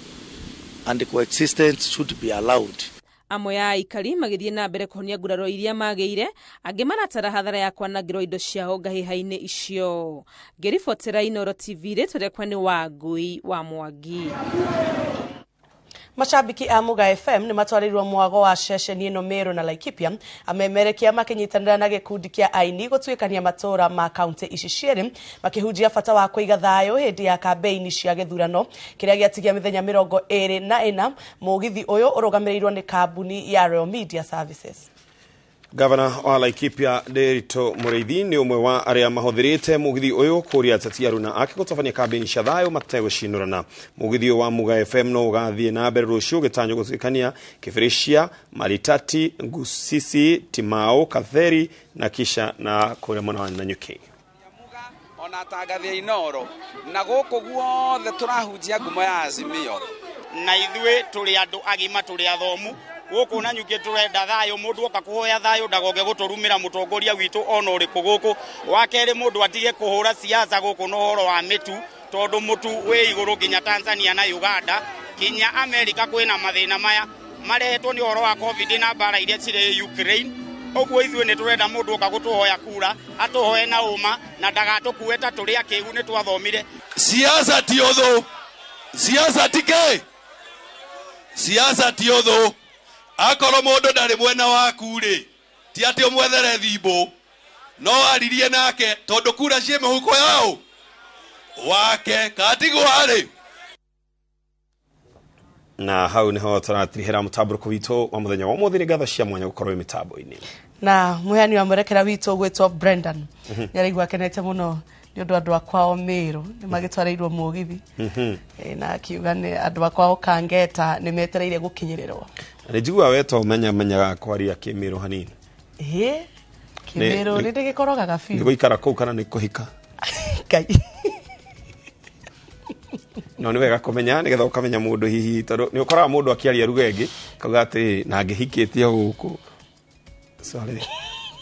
Speaker 9: and the coexistence should be allowed.
Speaker 4: Amwe ya aikari magĩthiĩ na mbere kũhonia nguraro iria magĩire, angĩ maratara hathara ya kwanangĩrwo indo ciao ngahĩha-inĩ icio. Ngĩribotera Inooro TV, rĩtwa rĩakwa nĩ Wangui wa Mwangi.
Speaker 2: Mashabiki a Muga FM nĩ matwarĩirwo mwago wa ceceni ĩno Meru na Laikipia amemerekia makĩnyitanĩra na gĩkundi kĩa aini gũtuĩkania matũũra ma kaunti ici cierĩ makĩhunjia bata wa kũiga thayũ hĩndĩ ya kambeini cia gĩthurano kĩrĩa gĩatigia mĩthenya 24. Mũgithi ũyũ ũrũgamĩrĩirwo nĩ kambuni ya Royal Media Services.
Speaker 7: Gavana wa Laikipia Nderitu Mũrĩithi nĩ ũmwe wa arĩa mahũthĩrĩte mũgithi ũyũ kũria ateti aruna ake gũtabania kambĩini cia thayũ mategũcinũrana. Mũgithi ũyũ wa Muga FM no ũgathiĩ na mbere rũciũ gĩtanywo gũtuĩkania Kĩbĩrĩcia, Maritati, Ngusisi, Timau, Katheri na kisha na kũrĩa mwena wa Nanyuki.
Speaker 11: Ona atangathia Inooro na gũkũ guothe tũrahunjia ngumo ya Azimio
Speaker 12: na ithuĩ tũrĩ andũ agima tũrĩ athomu gũkũ Nanyuki tũrenda thayũ mũndũ oka kũhoya thayũ ndagoke gũtũrumĩra mũtongoria witũ ona ũrĩkũ gũkũ. Wa kerĩ mũndũ atige kũhũra siasa gũkũ na ũhoro wa mĩtu tondũ mũtu wĩ igũrũ nginya Tanzania na Uganda kinya Amerika kwĩna mathĩna maya marehetwo nĩ ũhoro wa COVID na mbara iria cirĩ Ukraine. Ũguo ithuĩ nĩ tũrenda mũndũ oka gũtũhoya kura atũhoe na ũma na ndagatũkue ta tũrĩ akĩgu nĩ twathomire.
Speaker 20: Siasa ti ũthũ, siasa ti kĩ, Siasa ti ũthũ. Akorwo mũndũ ndarĩ mwena waku rĩ, ti atĩ ũmwethere thimũ, no aririe nake tondũ kura ciĩ mĩhuko yao wake katigwo harĩ.
Speaker 7: Na hau niho tũratirihĩra mũtambũrũko witũ wa mũthenya wa ũmũthĩ. Nĩ ngatho cia mwanya gũkorwo wĩ mĩtambo-inĩ.
Speaker 2: Na muheani wa mwerekera witũ gwĩtwo Brendan nĩ araigua akenete mũno nĩ ũndũ andũ a kwao Mĩrũ nĩ magĩtwarĩirwo mũgithi. Na akiuga nĩ andũ a kwao Kangeta nĩ metereire gũkinyĩrĩrwo.
Speaker 7: Na nĩ njiguaga we to menya menyaga kwaria kĩmĩrũ hanini.
Speaker 2: Ĩ kĩmĩrũ nĩ ndĩgĩkorogaga
Speaker 7: nĩ
Speaker 2: biũ.
Speaker 7: Gũikara kũu kana nĩ kũhika?
Speaker 2: Ngai.
Speaker 7: No nĩ wega kũmenya nĩgetha ũkamenya mũndũ hihi, tondũ nĩ ũkoraga mũndũ akĩaria ruga ĩngĩ kauga atĩrĩ na ngĩhikĩtie gũkũ. Sorry,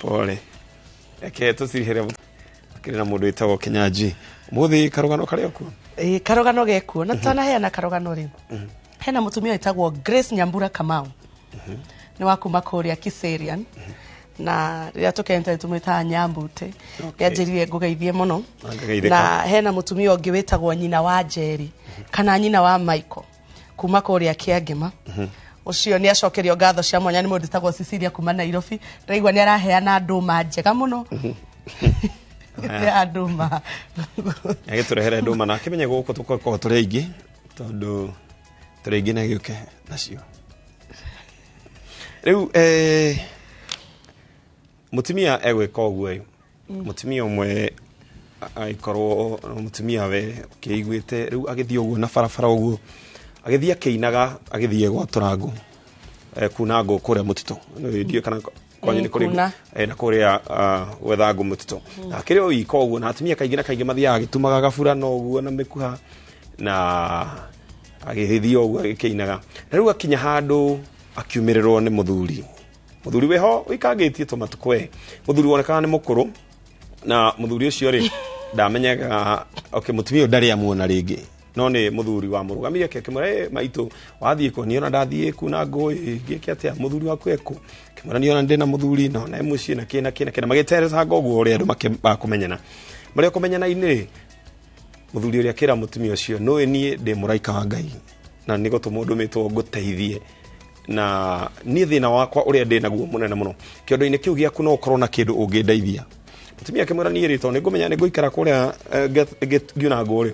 Speaker 7: pole, reke tũcirihĩre. Kĩrĩ na mũndũ wĩtagwo Kĩnyanjui mũthĩ karũgano karĩ okuo.
Speaker 2: Ĩ karũgano gekuo na tutanaheana karũgano rĩ, hena mũtumia wĩtagwo Grace Nyambura Kamau, nĩ wa kuma kũrĩa Kiserian, na rĩrĩa tũkenete tũmwĩtaga Nyambute. Nĩanjĩrire ngũgeithie mũno.
Speaker 7: Ngegeithĩka.
Speaker 2: Na hena mũtumia ũngĩ wĩtagwo nyina wa Njeri kana nyina wa Michael kuma kũrĩa Kĩangĩma. Ũcio nĩ acokerio ngatho cia mwanya nĩ mũndũ wĩtagwo Cecilia kuma Nairobi. Ndĩraigua nĩ araheana ndũma njega mũno ya ndũma.
Speaker 7: Agĩtũrehere ndũma na akĩmenye gũkũ tũkorwo tũrĩ aingĩ, tondũ tũrĩ aingĩ na gĩũke nacio rĩu. Mũtumia egwĩka ũguo ĩ, mũtumia ũmwe agĩkorwo mũtumia we ũkĩiguĩte rĩu agĩthiĩ ũguo na barabara ũguo, agĩthiĩ akĩinaga, agĩthiĩ gwatũra ngũ, kuna ngũ kũrĩa mũtitũ. Ndiũĩ kana kwanyu nĩ kũrĩ
Speaker 2: kuna.
Speaker 7: Na kũrĩa gwetha ngũ mũtitũ. Na akĩrĩ o wika ũguo, na atumia kaingĩ na kaingĩ mathiaga agĩtumaga gabura na ũguo na mĩkuha, na agĩthiĩ ũguo agĩkĩinaga, na rĩu akinya handũ akiumĩrĩrwo nĩ mũthuri, mũthuri wĩho ũikangĩtie tũmatukũ we, mũthuri wonekaga nĩ mũkũrũ. Na mũthuri ũcio rĩ, ndamenyaga, okay, mũtumia ũyũ ndarĩ amuona rĩngĩ, no nĩ mũthuri wa mũrũgamirie akĩmwĩra, "Ĩ, maitũ, wathiĩ kũ? Niĩ ona ndathiĩ kuna ngũ ĩ, ngĩke atĩa? Mũthuri waku ekũ?" Akĩmwĩra, "Niĩ ona ndĩna mũthuri na ona e mũciĩ na kĩ na kĩ na kĩ." Na magĩterecanga ũguo ũrĩa andũ makũmenyana. Marĩa kũmenyana-inĩ rĩ, mũthuri ũrĩa akĩra mũtumia ũcio, "Nũĩ niĩ ndĩ mũraika wa Ngai na nĩ gũtũmwo ndũmĩtwo ngũteithie, na niĩ thĩna wakwa ũrĩa ndĩ naguo mũnene mũno kĩondo-inĩ kĩu gĩaku no ũkorwo na kĩndũ ũngĩndeithia." Mũtumia akĩmwĩra, "Niĩ rĩ, tondũ nĩngũmenya nĩngũikara kũrĩa ngiuna ngũ rĩ,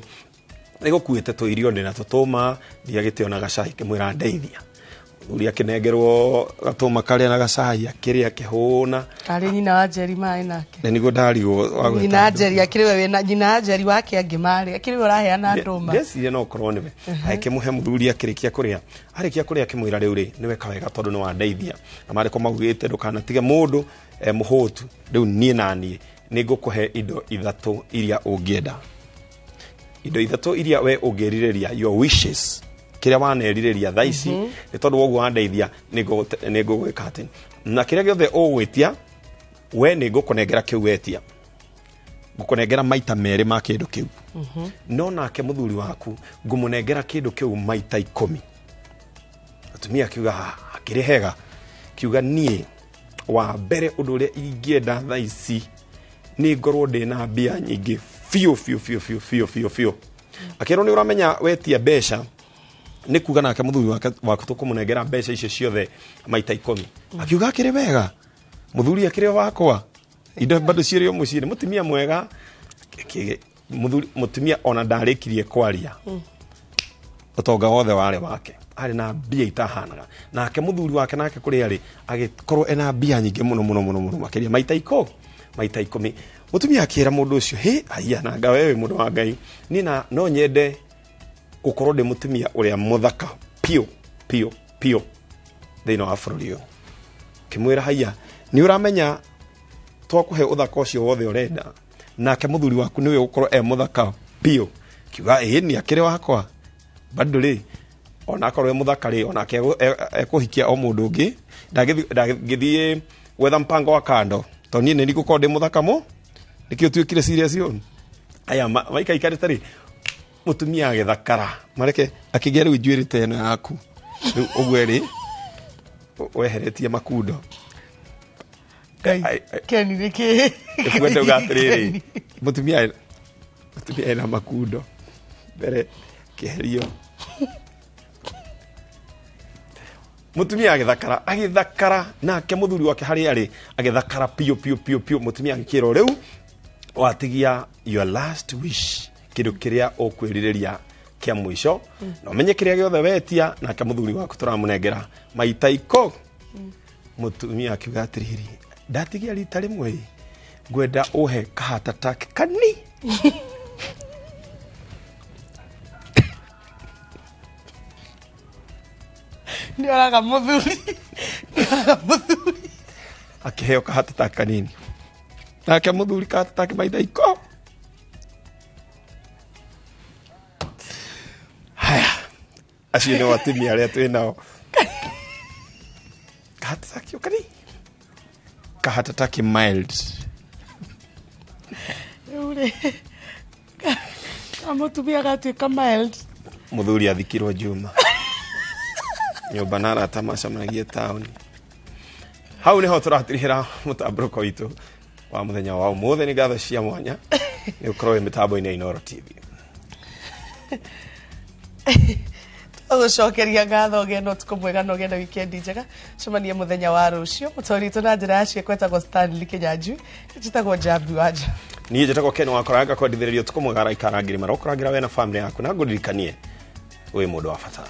Speaker 7: nĩgũkuĩte tũirio ndĩ na tũtũma ndiagĩte ona gacai." Kĩmwĩra, "Ndeithia." Mũthuri akĩnengerwo gatũma karĩa na gacai, akĩrĩa, akĩhũna.
Speaker 2: Karĩ nyina wa Njeri maĩ nake.
Speaker 7: Na nĩguo ndarigwo wa
Speaker 2: nyina wa Njeri akĩrĩ we wĩna nyina wa Njeri wake angĩ marĩ akĩrĩ we ũraheana ndũma.
Speaker 7: Ndeciria no ũkorwo nĩwe. Agĩkĩmũhe. Mũthuri akĩrĩkia kũrĩa, arĩkia kũrĩa akĩmwĩra, "Rĩu rĩ, nĩweka wega tondũ nĩ wandeithia, na marĩko maugĩte ndũkanatige mũndũ mũhũtu. Rĩu niĩ na niĩ nĩ ngũkũhe indo ithatũ iria ũngĩenda, indo ithatũ iria we ũngĩrirĩria, your wishes, kĩrĩa wanerirĩria thaa ici. Nĩ tondũ woguo wandeithia, nĩ ngũgwĩka atĩ na kĩrĩa gĩothe ũgwĩtia we nĩ ngũkũnengera kĩu wetia, ngũkũnengera maita merĩ ma kĩndũ kĩu, no nake mũthuri waku ngũmũnengera kĩndũ kĩu maita 10." Atumia akiuga, "Ah, akĩrĩ hega." Kiuga, "Niĩ wa mbere ũndũ ũrĩa ingĩenda thaa ici nĩ ngorwo ndĩna mbia nyingĩ biũ biũ biũ biũ biũ biũ biũ." Akĩrwo, "Nĩ ũramenya wetia mbeca nĩ kuga nake mũthuri wake waku tũkũmũnengera mbeca icio ciothe maita 10." Akiuga, "Akĩrĩ wega, mũthuri akĩrĩ o wakwa, indo bado cirĩ o mũciĩ, nĩ mũtumia mwega." Mũthuri mũtumia ona ndarĩkirie kwaria, ũtonga wothe warĩ wake, arĩ na mbia itahanaga. Nake mũthuri wake nake kũrĩa arĩ agĩkorwo ena mbia nyingĩ mũno mũno mũno mũno makĩria maita 10. Mũtumia akĩra mũndũ ũcio, "Hĩ aya nanga wewe mũndũ wa Ngai, niĩ na no nyende gũkorwo ndĩ mũtumia ũrĩa mũthaka piũ piũ piũ thĩinĩ wa bũrũri ũyũ." Kĩmwĩra, "Haiya, nĩ ũramenya twakũhe ũthaka ũcio wothe ũrenda, nake mũthuri waku nĩwe ũgũkorwo e mũthaka biũ?" Kiuga, "Ĩĩ, nĩ akĩrĩ wakwa bado rĩ, ona akorwo e mũthaka rĩ, onake ekũhikia o mũndũ ũngĩ, ndangĩthiĩ gwetha mpango wa kando tondũ niĩ nĩ ngũkorwo ndĩ mũthaka mũ nĩkĩo tuĩkire serious ũũ." Aya maikaikarĩte rĩ, mũtumia agĩthakara mareke akĩgĩa rĩu njuĩrĩ ta ĩno yaku rĩu ũguo rĩ weheretie makundo.
Speaker 2: Ngai, Keni nĩ kĩ?
Speaker 7: Ĩkuenda uga atĩrĩrĩ, mũtumia ena makundo mbere kĩherio. Mutumia agĩthakara, agĩthakara, nake mũthuri wake harĩa arĩ agĩthakara piũ piũ piũ piũ. Mũtumia agĩkĩrwo rĩu watigia your last wish, kĩndũ kĩrĩa ũkwĩrirĩria kĩa mũico, na ũmenye kĩrĩa gĩothe wetia nake mũthuri waku tũramũnengera maita iko. Mũtumia akiuga atĩrĩrĩ, ndatigia rita rĩmwe ĩ, ngwenda ũhe kahatatake kani.
Speaker 2: Nĩ oraga mũthuri, nĩ oraga mũthuri.
Speaker 7: Akĩheo kahatatake kanini, nake mũthuri kahatatake maitha iko. Haya, acio nĩ atumia arĩa twĩ nao. Kahatatake o kanini, kahatatake mild.
Speaker 2: Rĩu rĩ, kamũtumia gatuĩka mild.
Speaker 7: Mũthuri athikirwo Juma nyũmba na arata macemanagie taũni. Hau niho tũratirihĩra mũtambũrũko witũ wa mũthenya wa ũmũthĩ. Nĩ ngatho cia mwanya nĩ ũkorwo wĩ mĩtambo-inĩ ya Inooro TV.
Speaker 2: Tũgũcokeria ngatho, ũgĩe na ũtukũ mwega na ũgĩe na wikendi njega. Cemanie mũthenya wa rũciũ. Mũtwari witũ na njĩra ya ciĩko etagwo Stanley Kĩnyanjui, njĩtagwo Njambi wa Nja.
Speaker 7: Niĩ njĩtagwo Ken Wakora, ngakwendithĩrĩria ũtukũ mwega, araika arangĩri marokũrangĩra we na famĩlĩ yaku, na ngũririkanie wĩ mũndũ wa bata.